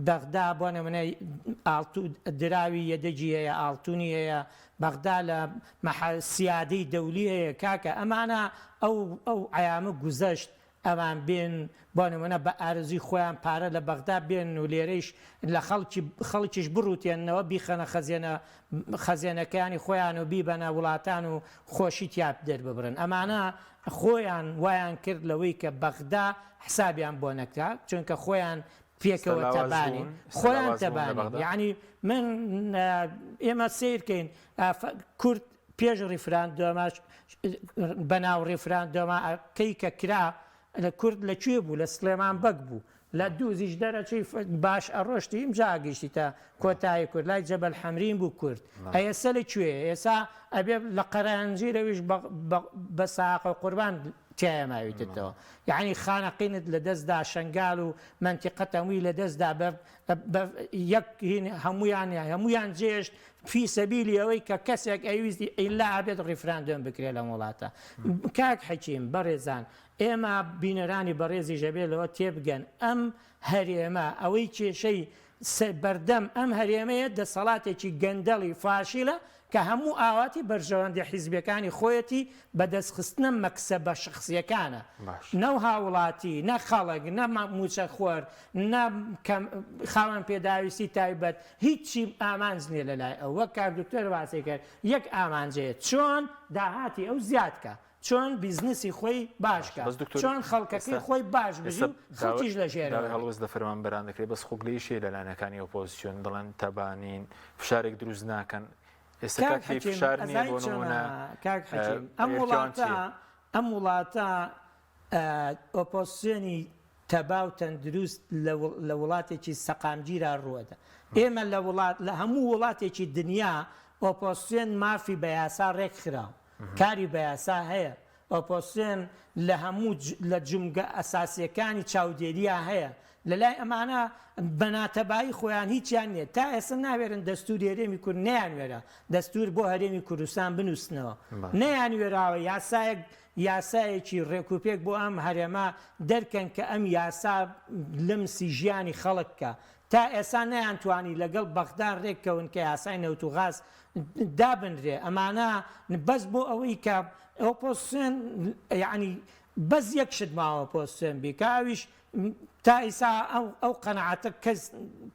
بەغدا بۆ نمونە ئاڵتو دراوی یەدەگی هەیە، ئاڵتونی هەیە، بەغدا لە مەحە سیادەی دەولی هەیە، کاکە ئەمانە ئەو ئەو عەیامە گوزەشت، ئەوان بێن بۆ نمونە بە ئارەزوی خۆیان پارە لە بەغدا بێنن و لێرەیش لە خەڵکی خەڵکیش بڕوتێننەوە بیخەنە خەزێنە خەزێنەکەیانی خۆیان و بیبەنە وڵاتان و خۆشی تیا دەرببرن ئەمانە خۆیان وایان کرد لەوەی کە بەغدا حسابیان بۆ نەکرا چونکە خۆیان پێکەوە تەبانین خۆیان تەبانین یعنی من ئێمە سیرکەین کورد پێش ڕیفراندۆماش بەناو ڕیفراندۆما کەی کە کرا لە کورد لە کوێ بوو لە سڵێمان بەگ بوو لە دووزیش دەرەچوی باش ئەڕۆشتی ئمجا ئەگەیشتی تا کۆتایی کورد لای جەبەل حەمرین بوو کورد ئەیسە لە کوێ ئێسا ئەبێ لە قەرەنجیرەویش بە ساقە و قوربان تایە ماویتتەوە یعنی خانەقینت لە دەستدا شنگال و مەنتیقەت هەمووی لە دەستدا بە یەک هین هەموویان هەموویان جێشت فی سەبیلی ئەوەی کە کەسێک ئەیویستی ئیلا ئەبێت ڕیفراندۆم بکرێت لەم وڵاتە کاک حەکیم بەڕێزان ئێمە بینەرانی بەڕێزیش ئەبێت لەوە تێبگەن ئەم هەرێمە ئەوەی کێشەی بەردەم ئەم هەرێمەیە دەسەڵاتێکی گەندەڵی فاشیلە کە هەموو ئاواتی بەرژەوەندی حیزبیەکانی خۆیەتی بە دەستخستنە مەکسەبە شەخسیەکانە نە هاوڵاتی نە خەڵک نە موچەخۆر نە خاوەن پێداویستی تایبەت هیچی ئامانج نیە لەلای ئەو وەک کاک دکتۆر باسی کرد یەک ئامانج هەیە چۆن داهاتی ئەو زیاد کا چۆن بیزنسی خۆی باش کا چۆن خەڵکەکەی خۆی باش بژی و خەڵکیش لە ژێرەوە داوای هەڵوێست لە فەرمانبەران دەکرێت بەس خۆ گلەییش هەیە لە لایەنەکانی ئۆپۆزسیۆن دەڵێن تەبانین فشارێک دروست ناکەن ئێستا کاک کاتی حەکیم فشار نییە ئەزانی بۆ چۆنە نمونە کاک حەکیم ئەم ئێرکەوان وڵاتە چییە؟ ئەم وڵاتە ئۆپۆزسیۆنی تەبا و تەندروست لە وڵاتێکی سەقامگیرا ڕووەدا ئێمە لە وڵات لە هەموو وڵاتێکی دنیا ئۆپۆزسیۆن مافی بە یاسا ڕێکخراو کاری بە یاسا هەیە. ئۆپۆزسیۆن لە هەموو لە جومگە ئەساسیەکانی چاودێریا هەیە لە لای ئەمانە بە ناتەبایی خۆیان هیچیان نیە تا ئێستا ناوێرن دەستوری هەرێمی کورد نەیانوێرا دەستور بۆ هەرێمی کوردستان بنوسنەوە نەیانوێراوە یاسایەک یاسایەکی ڕێکوپێک بۆ ئەم هەرێمە دەرکەن کە ئەم یاسا لمسی ژیانی خەڵک بکا تا ئێسا نەیانتوانی لەگەڵ بەغدا رێککەون کە یاسای نەوت و غاز دابنرێ ئەمانە بەس بۆ ئەوەی کە ئۆپۆزسیۆن یەعنی بەس یەک شت ماوە ئۆپۆزسیۆن بیکا ئەویش تا ئیسا ئەو ئەو قەناعەتە کەس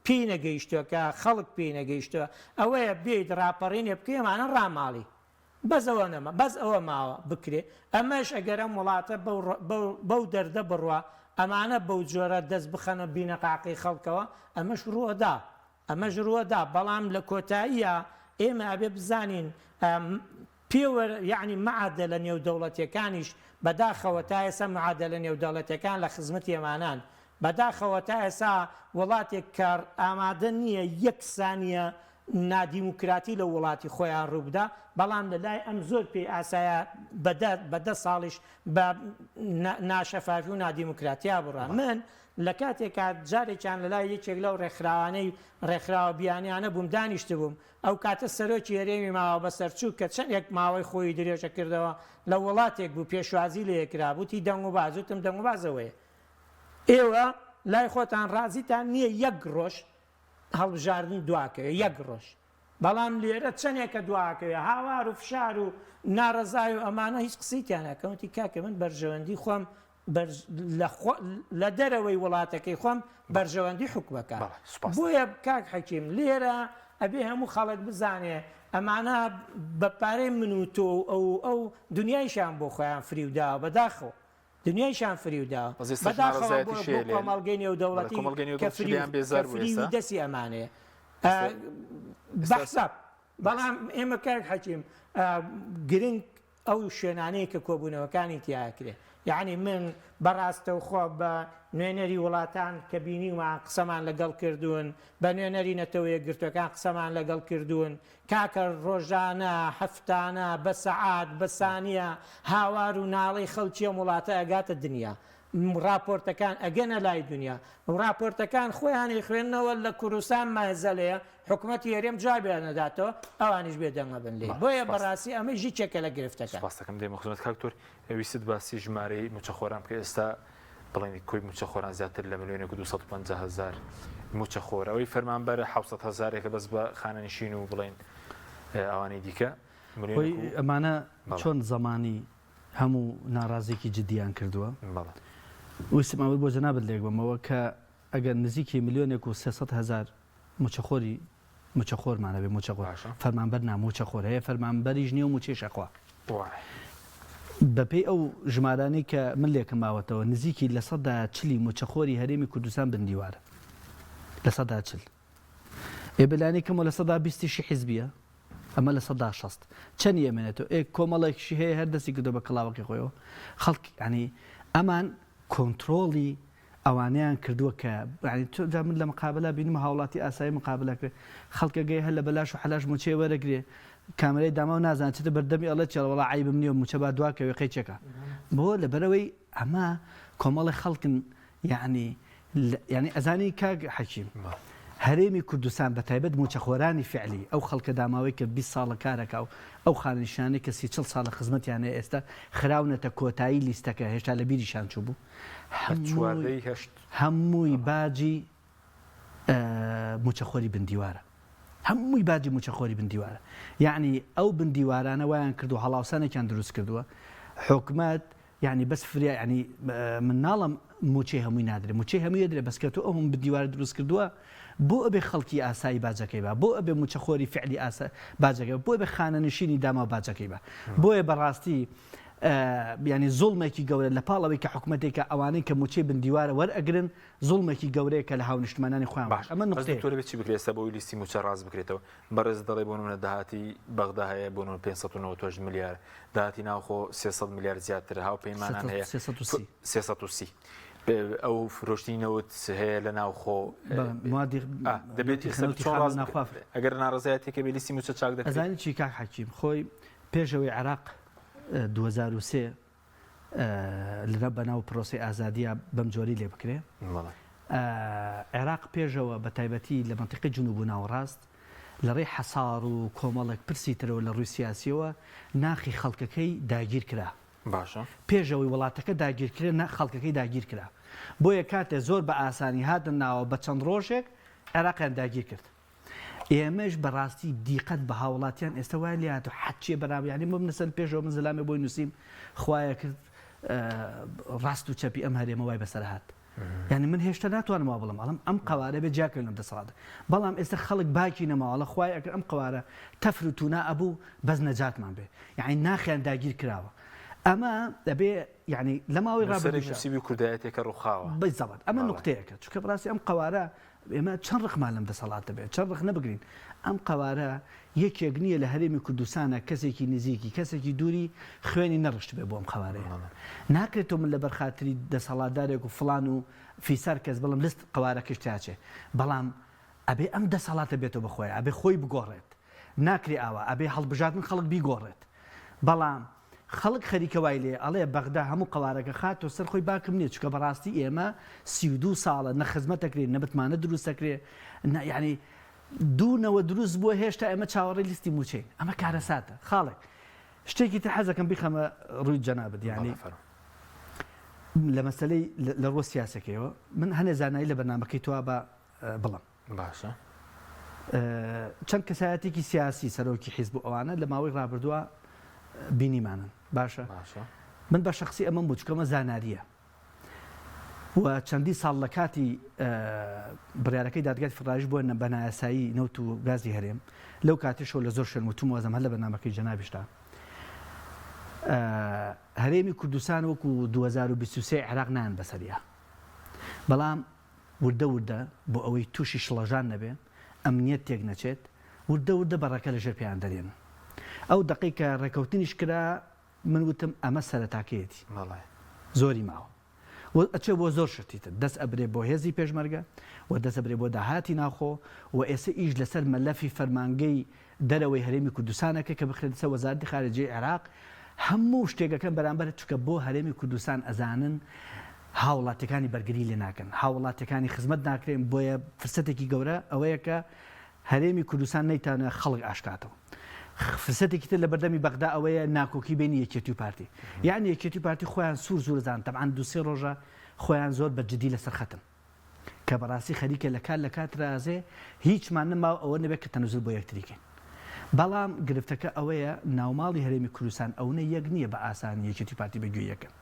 پێی نەگەیشتووە کە خەڵک پێی نەگەیشتووە ئەوەیە بێیت ڕاپەڕینێ بکەی ئەمانە ڕاماڵی بەس ئەوە نەما بەس ئەوە ماوە بکرێ ئەمەش ئەگەر ئەم وڵاتە بەو بەو بەو دەردە بڕوا ئەمانە بەو جۆرە دەست بخەنە بینەقاقەی خەڵکەوە ئەمەش ڕووئەدا ئەمەش ڕووئەدا بەڵام لە کۆتاییا ئێمە ئەبێ بزانین پێوەر یەعنی معادەلە نێودەوڵەتیەکانیش بەداخەوە تا ئێستا معادەلە نێودەڵەتیەکان لە خزمەتی ئەمانان بەداخەوە تا ئێستا وڵاتێک کە ئامادە نیە یەک سانیە نادیموکراتی لە وڵاتی خۆیان ڕووبدا بەڵام لە لای ئەم زۆر پێی ئاسایە بە دە بە دە ساڵیش بە ناشەفافی و نادیموکراتیا بڕا من لە کاتێکا جارێکیان لە لای یەکێک لەو ڕێکخراوانەی ڕێکخراوە بیانیانە بووم دانیشتبووم ئەو کاتە سەرۆکی هەرێمی ماوە بەسەرچوو کە چەندێک ماوەی خۆی درێژە کردەوە لە وڵاتێک بوو پێشوازی لێ کرا وتی دەنگوباز وتم دەنگوباز ئەوەیە ئێوە لای خۆتان ڕازیتان نییە یەک ڕۆژ هەڵبژاردن دواکەوێ یەک ڕۆژ بەڵام لێرە چەنێکە دواکەوێ هاوار و فشار و ناڕەزای و ئەمانە هیچ قسەی تیا ناکەم وتی کاکە من بەرژەوەندی خۆم لە دەرەوەی وڵاتەکەی خۆم بەرژەوەندی حکومەکە بۆیە کاک حەکیم لێرە ئەبێ هەموو خەڵک بزانێ ئەمانە بە پارەی من و تۆ و ئەو ئەو دنیایشیان بۆ خۆیان فریوداوە بەداخەوە دنیایشیان فریوداوە بەداخەوە بۆ کۆمەڵگەی نێودەوڵەتی کە فریوی دەستی ئەمانەیە بە حساب بەڵام ئێمە کاک حەکیم گرنگ ئەو شوێنانەیە کە کۆبوونەوەکانی تیا ئەکرێ یەعنی من بە ڕاستەوخۆ بە نوێنەری وڵاتان کە بینیومان قسەمان لەگەڵ کردوون بە نوێنەری نەتەوە یەکگرتووەکان قسەمان لەگەڵ کردوون کاکە ڕۆژانە هەفتانە بە سەعات بە سانیە هاوار و ناڵەی خەڵکی ئەم وڵاتە ئەگاتە دنیا ڕاپۆرتەکان ئەگەنە لای دنیا ڕاپۆرتەکان خۆیان ئەیخوێننەوە لە کوردستان مەهزەلەیە حکومەتی هەرێم جوابیان نەداتەوە ئەوانیش بێ دەنگ ئەبن لێی بۆیە بەڕاستی ئەمەیش یەکێکە لە گرفتەکان. سوپاس دەکەم دێمە خزمەت کاک دکتۆر ویستت باسی ژمارەی مووچەخۆران بکەی ئێستا بڵێن کۆی مووچەخۆران زیاتر لە ملیۆنێک و 250 هەزار مووچەخۆر ئەوەی فەرمانبەرە 700 هەزارێکە بەس بە خانەنشین و بڵێن ئەوانەی دیکە ملیۆنێک و ئەمانە چۆن زەمانی هەموو ناڕازیەکی جدیان کردووە ویستم ئەوە بۆ جەنابت لێک بەمەوە کە ئەگەر نزیکی ملیۆنێک و 300 هەزار موچەخۆری موچەخۆرمان هەبێ موچەخۆر باشە. فەرمانبەر نا موچەخۆر هەیە فەرمانبەریش نیە و موچەیش ئەخوا. وایە. بەپێی ئەو ژمارانەی کە من لێکم ماوەتەوە نزیکی لە سەدا چلی موچەخۆری هەرێمی کوردستان بن دیوارە لە سەدا چل ئێ بەلانی کەمەوە لە سەدا بیستیشی حیزبیە ئەمە لە سەدا 60 چەنی ئەمێنێتەوە ئێ کۆمەڵێکشی هەیە هەر دەستی کردوە بە کڵاوەکەی خۆیەوە خەڵک یانی ئەمان کۆنترۆڵی ئەوانەیان کردووە کە یانی تۆ جا من لە مقابلە بینم هاوڵاتی ئاسایی مقابلە کرێ خەڵکەگەی هەر لە بەلاش و حەلاش موچەی وەرەگرێ کامێرای داماو نازانێ چێتە بەردەمی ئەڵێ چێڵ وەڵا عەیبم نییە موچە با دوا کەوێ قەیچێکە بۆ لەبەرئەوەی ئەمە کۆمەڵی خەڵکن یانی یانی ئەزانی کاک حەکیم هەرێمی کوردستان بە تایبەت مووچەخۆرانی فعلی، ئەو خەڵکە داماوەی کە 20 ساڵە کارەکا و ئەو خانەنشینانەی کە سی چڵ ساڵە خزمەتیان هەیە ئێستا خراونەتە کۆتایی لیستەکە هێشتا لە بیریشان چووبوو هەمووی هەمووی باجی مووچەخۆری بن دیوارە هەمووی باجی مووچەخۆری بن دیوارە یەعنی ئەو بن دیوارانە وایان کردووە هەڵاوسانێکیان دروست کردووە حکومەت یانی بەس فریا یانی من ناڵم موچەی هەمووی نادرێ موچەی هەمووی ئەدرێ بەس کە تۆ ئەو هەموو دیوارە دروست کردووە بۆ ئەبێ خەڵکی ئاسایی باجەکەی با بۆ ئەبێ موچەخۆری فعلی ئاسا باجەکەی با بۆ ئەبێ خانەنشینی داماو باجەکەی با بۆیە بەڕاستی یانی زوڵمێکی گەورە لە پاڵ ئەوەی کە حکومەتێکە ئەوانەی کە موچەی بن دیوارە وەرئەگرن زوڵمێکی گەورەیە کە لە هاونیشتمانانی خۆیان باش ئەمە بەس نوقتەیەک. دکتۆر ئەبێ چی بکرێ ئێستا بۆ ئەوەی لیستی موچە ڕاست بکرێتەوە بەڕێزت دەڵێ بۆ نمونە داهاتی بەغدا هەیە بۆ نمونە 598 ملیار داهاتی ناوخۆ 300 ملیار زیاتر هاوپەیمانان هەیە 330. 330 ئەو فرۆشتنی نەوت هەیە لە ناوخۆ بەڵێ، موادی ئا، دەبێت نەوتی ئێستا نەوتی چۆن خام ڕاست ناخوا بکرێت؟ ئەگەر ناڕەزایەتیەکە بێ لیستی موچە چاک دەکرێت ئەزانی چی کاک حەکیم خۆی پێش ئەوەی عێراق 2003. لە بەناو پرۆسەی ئازادیە بەم جۆری لێ بکرێ. عێراق پێشەوە بە تایبەتی لە مەنتیقەی جنوب و ناوەڕاست لە ڕێی حەسار و کۆمەڵێک پرسی ترەوە لە ڕووی سیاسیەوە ناخی خەڵکەکەی داگیر کرا. باشە. پێش ئەوەی وڵاتەکە داگیر کرێ نا خەڵکەکەی داگیر کرا. بۆیە کاتێ زۆر بە ئاسانی هاتنە ناوە بە چەند ڕۆژێک عێراقیان داگیر کرد. ئێمەش بە ڕاستی دیقەت بە هاوڵاتیان ئێستا وایان لێ هاتوو حەچێ بەرام یانی بۆ من لەسەر پێشەوە من زەلامێ بۆی نووسیم خوایە کرد ڕاست و چەپی ئەم هەرێمە وای بەسەر هات. یانی من هێشتا ناتوانم وا بڵێم ئەڵم ئەم قەوارە بێ جیاکەن لەم دەسەڵاتە بەڵام ئێستا خەڵک باکی نەماوە ئەڵێ خوایە ئەگەر ئەم قەوارە تەفر و تونا ئەبوو بەس نەجاتمان بێ یانی ناخیان داگیر کراوە ئەمە دەبێ یانی لە ماوەی نووسەرێک ڕابردووشا نووسیبووی کوردایەتێکە ڕووخاوە. بالضبط ئەمە بەڵێ. نوقتەیەکە چونکە بەڕاستی ئەم قەوارە ئێمە چەند ڕقمان لەم دەسەڵاتە بێت چەند ڕەخنە بگرین ئەم قەوارە یەکێک نییە لە هەرێمی کوردستانە کەسێکی نزیکی کەسێکی دووری خوێنی نەڕشتبێ بۆ ئەم قەوارەیە ناکرێت تۆ من لەبەر خاتری دەسەڵاتدارێک و فڵان و فیسار کەس بڵم لست قەوارەکەش تیاچێ بەڵام ئەبێ ئەم دەسەڵاتە بێتەوە بە خۆی ئەبێ خۆی بگۆڕێت ناکرێ ئاوا ئەبێ هەڵبژاردن خەڵک بیگۆڕێت بەڵام خەڵک خەریکە وای لێ ئەڵێ بەغدا هەموو قەوارەکە خاتۆ سەر خۆی باکم نیە چونکە بەڕاستی ئێمە 32 ساڵە نە خزمەت ئەکرێ نە متمانە دروست ئەکرێ نە یعنی دوو نەوە دروست بووە هێشتا ئێمە چاوەڕێی لیستی مووچەین ئەمە کارەساتە خاڵێک شتێکی تر حەزەکەم بیخەمە ڕووی جەنابت یعنی بەڵێ فەرموو. لە مەسەلەی لە ڕووە سیاسەکەیەوە من هەنێ زانایی لە بەرنامەکەی تۆ بە بڵم باشە. چەند کەسایەتێکی سیاسی سەرۆکی حیزب و ئەوانە لە ماوەی ڕابردووە بینیمانن باشە من بە شخصی ئەمەم بوو چکەمە زاناریە و چەندی ساڵ لە کاتی بڕیارەکەی دادگای فڕایش بۆ بە نایاسایی نەوت و گازی هەرێم لەو کاتیشەوە لە زۆر شوێن وتم وازم هەر لە بەرنامەکەی جەنابیشتا هەرێمی کوردستان وەکو 2023 عێراق نایەن بەسەریا بەڵام وردە وردە بۆ ئەوەی تووشی شڵەژان نەبێ، ئەمنیەت تێک نەچێت، وردە وردە بەڕەکە لە ژێر پێیان دەرێنن. ئەو دەقەی کە ڕێکەوتنیش کرا، من وتم ئەمە سەرەتاکەیەتی. زۆری ماوە و ئەچێ بۆ زۆر شتی تر. دەست ئەبرێ بۆ هێزی پێشمەرگە و دەست ئەبرێ بۆ داهاتی ناوخۆ و ئێسە ئیش لەسەر مەلەفی فەرمانگەی دەرەوەی هەرێمی کوردستان ئەکرێت کە بخرێتە سەر وەزارەتی خارجیەی عێراق هەموو شتێک ئەکەن بەرامبەر چونکە بۆ هەرێمی کوردستان ئەزانن هاوڵاتیەکانی بەرگری لێ ناکەن هاوڵاتیەکانی خزمەت ناکرێن بۆیە فرسەتێکی گەورە ئەوەیە کە هەرێمی کوردستان نەیتانە خەڵک ئاشکاتەوە فرسەتێکی تر لە بەردەمی بەغدا ئەوەیە ناکۆکی بینی یەکێتی و پارتی یعنی یەکێتی و پارتی خۆیان سوور زور زان تەبعەن دوو سێ ڕۆژە خۆیان زۆر بە جدی لەسەر خەتن کە بەڕاستی خەریکە لە کار لە کار ترازێ هیچمان نەماوە ئەوە نەبێت کە تەنەزول بۆ یەکتری کەین بەڵام گرفتەکە ئەوەیە ناوماڵی هەرێمی کوردستان ئەونە یەک نییە بە ئاسانی یەکێتی پارتی بە گوێی یەکەن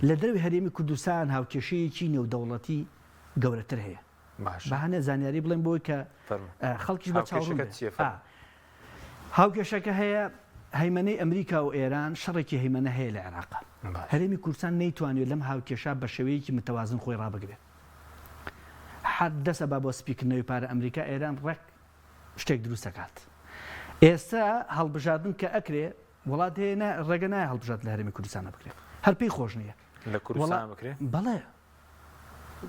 لە دەروی هەرێمی کوردستان هاوکێشەیەکی نێودەوڵەتی گەورەتر هەیە باشە بە هەنێ زانیاری بڵێم بۆی کە فەرموو خەڵکیش بە چاوڕوون هاوکێشەکە بێ. چییە فەرموو هاوکێشەکە هەیە هەیمەنەی ئەمریکا و ئێران شەڕێکی هەیمەنە هەیە لە عێراق. هەرێمی کوردستان نەیتوانیوە لەم هاوکێشە بە شێوەیەکی متەوازن خۆی ڕابگرێت. هەر دەست ئەبا بۆ سپیکردنەوەی پارە ئەمریکا ئێران ڕێک شتێک دروست ئەکات. ئێستا هەڵبژاردن کە ئەکرێ وڵات هەیە نا ڕێگە نایە هەڵبژاردن لە هەرێمی کوردستانە بکرێت. هەر پێی خۆش نییە. لە کوردستان بکرێ؟ بەڵێ.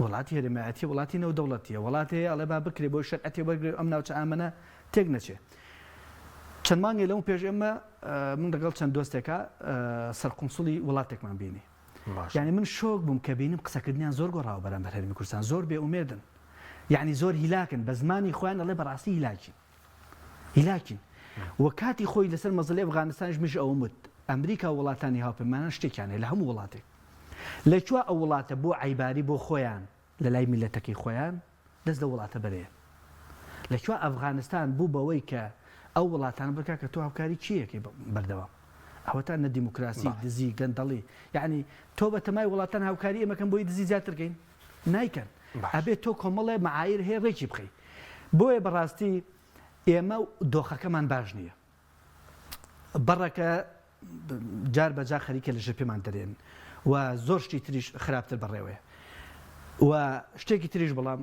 وڵاتی هەرێمایەتیە وڵاتی نێودەوڵەتیە وڵات هەیە ئەڵێ با بکرێ بۆی شەرعەتی وەرگێ ئەم ناوچە ئامنە تێک نەچێ چەند مانگێ لەم پێش ئێمە من لەگەڵ چەند دۆستێکا سەرقونسوڵی وڵاتێکمان بینی یعنی من شۆک بووم کە بینیم قسەکردنیان زۆر گۆڕاوە بەرامبەر هەرێمی کوردستان زۆر بێ ئومێدن یعنی زۆر هیلاکن بە زمانی خۆیان ئەڵێ بەڕاستی هیلاکین هیلاکین و کاتی خۆی لەسەر مەسەلەی ئەفغانستانیش منیش ئەوەم وت ئەمریکا و وڵاتانی هاوپەیمانان شتێکیان هەیە لە هەموو وڵاتێک لە کوێ ئەو وڵاتە بۆ عەیباری بۆ خۆیان لە لای میللەتەکەی خۆیان دەست لەو وڵاتە بەرێ لە کوێ ئەفغانستان بوو بەوەی کە ئەو وڵاتانە بکا کە تۆ هاوکاری کێ یەکەی بەردەوام ئەوەتا نە دیموکراسی دزی گەندەڵی یعنی تۆ بەتەمای وڵاتان هاوکاری ئێمەکەن بۆی دزی زیاتر کەین نایکەن ئەبێ تۆ کۆمەڵێ معایر هەیە ڕێکی بخەی بۆیە بەڕاستی ئێمە دۆخەکەمان باش نییە بەڕەکە جار بەجا خەریکە لە ژێر پێمان دەرێن و زۆر شتی تریش خراپتر بەڕێوەیە و شتێکی تریش بەڵام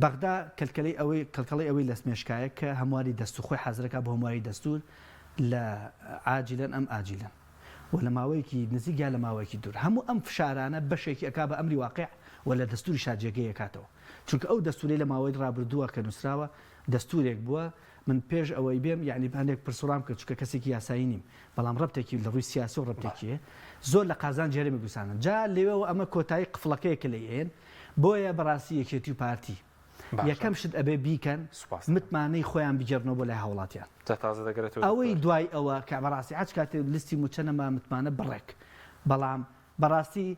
بەغدا کەلکەلەی ئەوەی کەڵکەڵەی ئەوەی لە مێشکایە کە هەمواری دەستور خۆی حازرەکا بۆ هەمواری دەستور لە عاجیلەن ئەم ئاجیلەن و لە ماوەیەکی نزیک یا لە ماوەیەکی دوور هەموو ئەم فشارانە بەشێکی ئەکا بە ئەمری واقیع و لە دەستوریشا جێگەی ئەکاتەوە چونکە ئەو دەستورەی لە ماوەی ڕابردووە کە نووسراوە دەستورێک بووە. من پێش ئەوەی بێم یەعنی هەندێک پرسوڕام کرد چونکە کەسێکی یاسایی نیم بەڵام ڕەبتێکی لە ڕووی سیاسی و ڕەبتێکی هەیە زۆر لە قازانجی هەرێمی کوردستانن جا لەوێوە ئەمە کۆتایی قفڵەکەیە کە لێی ئەیەن بۆیە بەڕاستی یەکێتی و پارتی باشە یەکەم شت ئەبێ بیکەن سوپاس دەکەم. متمانەی خۆیان بگێڕنەوە بۆ لای هاوڵاتیان جا تازە دەگەرێتەوە ئەوەی دکتۆر. دوای ئەوە کە بەڕاستی هەچ کاتێ لیستی موچە نەما متمانە بڕێک بەڵام بەڕاستی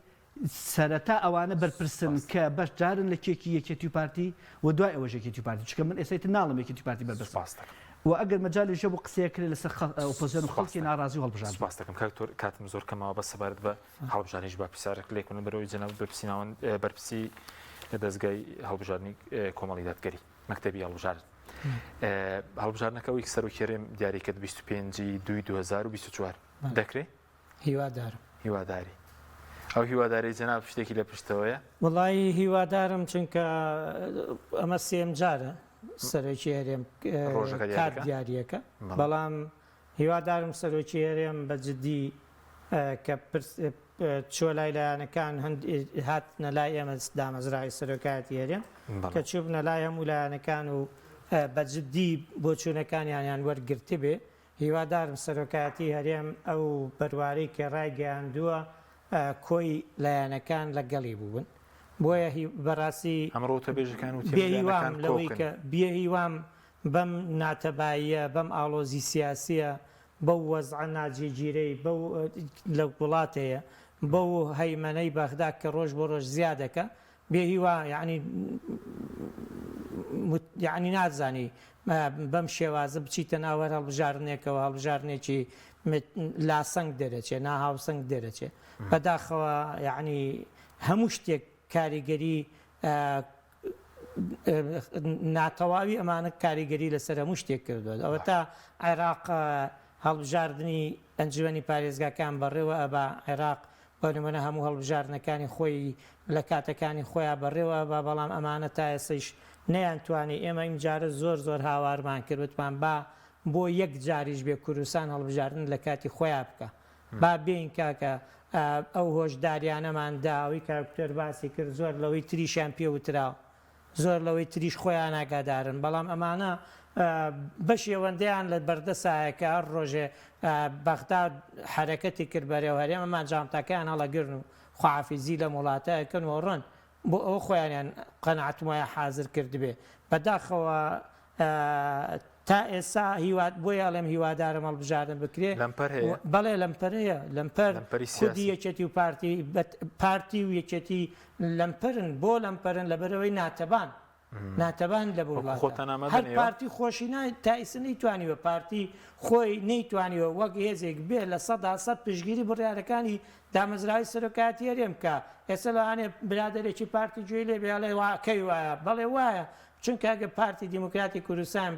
سەرەتا ئەوانە بەرپرسن سوپاس. کە بەشدارن لە کێکی یەکێتی و پارتی و دوای ئەوەش یەکێتی و پارتی چونکە من ئێستا ئیتر ناڵێم یەکێتی و پارتی بەرپرسن سوپاس دەکەم. و ئەگەر مەجالیش هەبوو قسەیەک کرێ لەسەر خە ئۆپۆزسیۆن و سوپاس خەڵکی دەکەم. ناڕازی و هەڵبژاردن. سوپاس دەکەم کاک دکتۆر کاتم زۆر کەمەوە بەس سەبارەت بە هەڵبژاردنیش با پرسیارێک لێ بکەم لەبەرئەوەی جەنابت بەرپرسی ناوەند بەرپرسی دەزگای هەڵبژاردنی کۆمەڵی دادگەری مەکتەبی هەڵبژاردن هەڵبژاردنەکە ئەوەی سەرۆکی هەرێم دیاری کرد 25 دوی 2024 دەکرێ؟ هیوادارم. هیواداری ئەو هیواداری جەناب شتێکی لە پشتەوەیە؟ وەڵایی هیوادارم چونکە ئەمە سێم جارە سەرۆکی هەرێم ڕۆژەکە کات دیاریەکە دیاریەکە بەڵێ. بەڵام هیوادارم سەرۆکی هەرێم بە جدی کە پرس چووە لای لایەنەکان هەند هاتنە لای ئێمە دامەزراوی سەرۆکایەتی هەرێم بەڵێ. کە چووبنە لای هەموو لایەنەکان و بە جدی بۆچوونەکانیانیان وەرگرتبێ هیوادارم سەرۆکایەتی هەرێم ئەو بەروارەی کە ڕایگەیاندووە کۆی لایەنەکان لە گەڵی بووبن بۆیە بەڕاستی ئەمڕۆ وتەبێژەکان وتیان بێ هیوام لایەنەکان لەوەی کۆکن. کە بێ هیوام بەم ناتەباییە بەم ئاڵۆزی سیاسیە بەو وەزعە ناجێگیرەی بەو لە وڵات هەیە بەو هەیمەنەی بەغدا کە ڕۆژ بۆ ڕۆژ زیادەکە بێ هیوا یەعنی یەعنی نازانی بەم شێوازە بچیتە ناو هەر هەڵبژاردنێکەوە هەڵبژاردنێکی لاسەنگ دەرەچێ ناهاوسەنگ دەرەچێ بەداخەوە یەعنی هەموو شتێک کاریگەری ناتەواوی ئەمانە کاریگەری لەسەر هەموو شتێک کردووە ئەوە تا عێراق هەڵبژاردنی ئەنجومەنی پارێزگاکان بەڕێوە ئەبا عێراق بۆ نمونە هەموو هەڵبژاردنەکانی خۆی لە کاتەکانی خۆیا بەڕێوە ئەبا بەڵام ئەمانە تا ئێسەیش نەیانتوانی ئێمە ئیمجارە زۆر زۆر هاوارمان کرد وتمان با بۆ یەک جاریش بێ کوردستان هەڵبژاردن لە کاتی خۆیا بکا با بێین کاکە ئەو هۆشداریانەمان دا ئەوەی کاک دکتۆر باسی کرد زۆر لەوەی تریشیان پێ وتراوە زۆر لەوەی تریش خۆیان ئاگادارن، بەڵام ئەمانە بەشی ئەوەندەیان لە بەردەسایە کە هەر ڕۆژێ بەغدا حەرەکەتی کرد بەرەو هەرێم ئەمان جانتاکەیان هەڵەگرن و خواحافیزی لەم وڵاتە ئەکەن و ئەڕۆن بۆ ئەوە خۆیانیان قەناعەتم وایە حازر کردبێ بەداخەوە تا ئێستا هیوا بۆیە ئەڵێم هیوادارم هەڵبژاردن بکرێ لەمپەر هەیە؟ بەڵێ لەمپەر هەیە لەمپەر لەمپەری خودی سیاسی. یەکێتی و پارتی پارتی و یەکێتی لەمپەرن بۆ لەمپەرن لەبەرئەوەی ناتەبان ناتەبان لە وەکو وڵاتە خۆتان ئامادە هەر نێوە؟ پارتی خۆشی نا تا ئیستا نەیتوانیوە پارتی خۆی نەیتوانیوە وەک هێزێک بێ 100% پشتگیری بڕیارەکانی دامەزراوەی سەرۆکایەتی هەرێم بکا ئێستا لەوانەیە برادەرێکی پارتی گوێی لێ بێ ئەڵێ وا کەی وایە بەڵێ وایە چونکە ئەگەر پارتی دیموکراتی کوردستان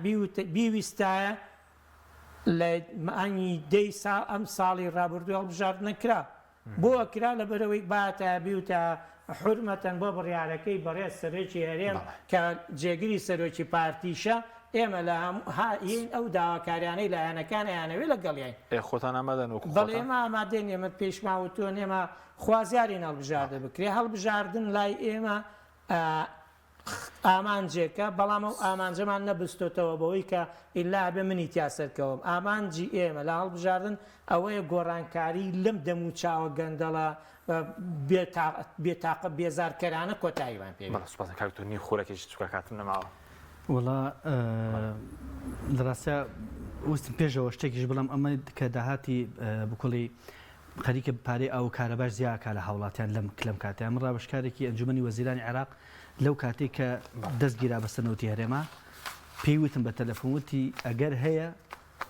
بیویستایە لە مانگی دەی ساڵ ئەم ساڵی ڕابردوو هەڵبژاردنە کرا بۆ کرا لەبەرئەوەی باتایە بیوتایە حورمەتەن بۆ بڕیارەکەی بەڕێز سەرۆکی هەرێم کە جێگری سەرۆکی پارتیشە ئێمە لە هەموو ئەو داواکاریانەی لایەنەکان ئەیانەوێ لەگەڵیاین. ئێ خۆتان ئامادەن وەکو بەڵێ خۆتان؟ ئێمە ئامادەین ئێمە پێیشمان وتوون ئێمە خوازیارین هەڵبژاردن بکرێ هەڵبژاردن لای ئێمە ئامانجێکە، بەڵام ئەو ئامانجەمان نەبستۆتەوە بەوەی کە ئیلا ئەبێ منی تیا سەرکەوم. ئامانجی ئێمە لە هەڵبژاردن ئەوەیە گۆڕانکاری لەم دەموچاوە گەندەڵە بێتاقە بێزارکەرانە کۆتاییمان پێ بێت. بەڵێ سوپاس کاک دکتۆر نیو خولەکێکی چونکە کاتم نەماوە. وەڵا لە ڕاستیا ویستم پێشەوە شتێکیش بڵێم ئەمە کە داهاتی بکوڵی خەریکە پارەی ئاو و کارەباش زیا ئەکا لە هاوڵاتیان لەم لەم کاتەیا من ڕاوێژکارێکی ئەنجومەنی وەزیرانی عێراق لەو کاتەی کە دەست گیرا بەسەر نەوتی هەرێما پێی وتم بە تەلەفۆن وتی ئەگەر هەیە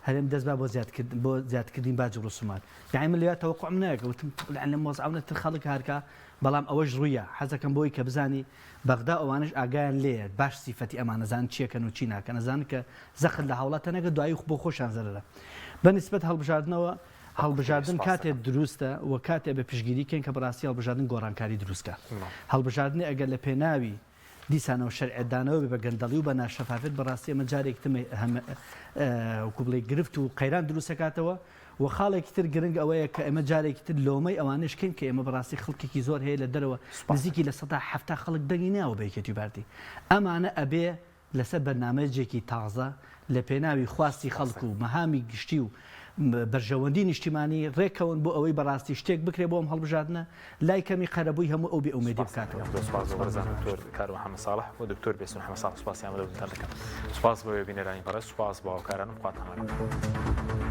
هەرێم دەست با بۆ زیادکردن بۆ زیادکردنی باج و ڕسومات یعنی من لەویا تەوەقعم نایەکە وتم لەعن لەم وەزعەونە تر خەڵک هارکا بەڵام ئەوەش ڕوویە حەزەکەم بۆی کە بزانی بەغدا ئەوانەش ئاگایان لێیە باش سیفەتی ئەمان ئەزانن چیەکەن و چی ناکەن ئەزانن کە زەخت لە هاوڵاتیان نەکەن دوایی بۆ خۆشیان زەرەرە بە نیسبەت هەڵبژاردنەوە هەڵبژاردن کاتێ دروستە و کاتێ ئەبێ پشتگیری کەین کە بەڕاستی هەڵبژاردن گۆڕانکاری دروست کا. هەڵبژاردنێ ئەگەر لە پێناوی دیسانەوە شەرعیەت دانەوە بێ بە گەندەڵی و بە ناشەفافیەت بەڕاستی ئەمە جارێکی تر وەکو بڵێی گرفت و قەیران دروست ئەکاتەوە و خاڵێکی تر گرنگ ئەوەیە کە ئێمە جارێکی تر لۆمەی ئەوانەش کەین کە ئێمە بەڕاستی خەڵکێکی زۆر هەیە لە دەرەوە نزیکی 70% خەڵک دەنگی ناوە بە یەکێتی و پارتی ئەمانە ئەبێ لەسەر بەرنامەجێکی تازە. لە پێناوی خواستی خەڵک و مەهامی گشتی و بەرژەوەندی نیشتیمانی ڕێککەون بۆ ئەوەی بەڕاستی شتێک بکرێ بۆ ئەم هەڵبژاردنە لای کەمی قەرەبووی هەموو ئەو بێ ئومێدیە بکاتەوە. سوپاس بۆ بەڕێزان دکتۆر کاروان حەمە ساڵح و دکتۆر بێستون حەمە ساڵح سوپاسیان بۆ دەبوونتان دەکەم. سوپاس بۆ بینەرانی بەڕێز سوپاس بۆ هاوکارانم خواتان لەگەڵ.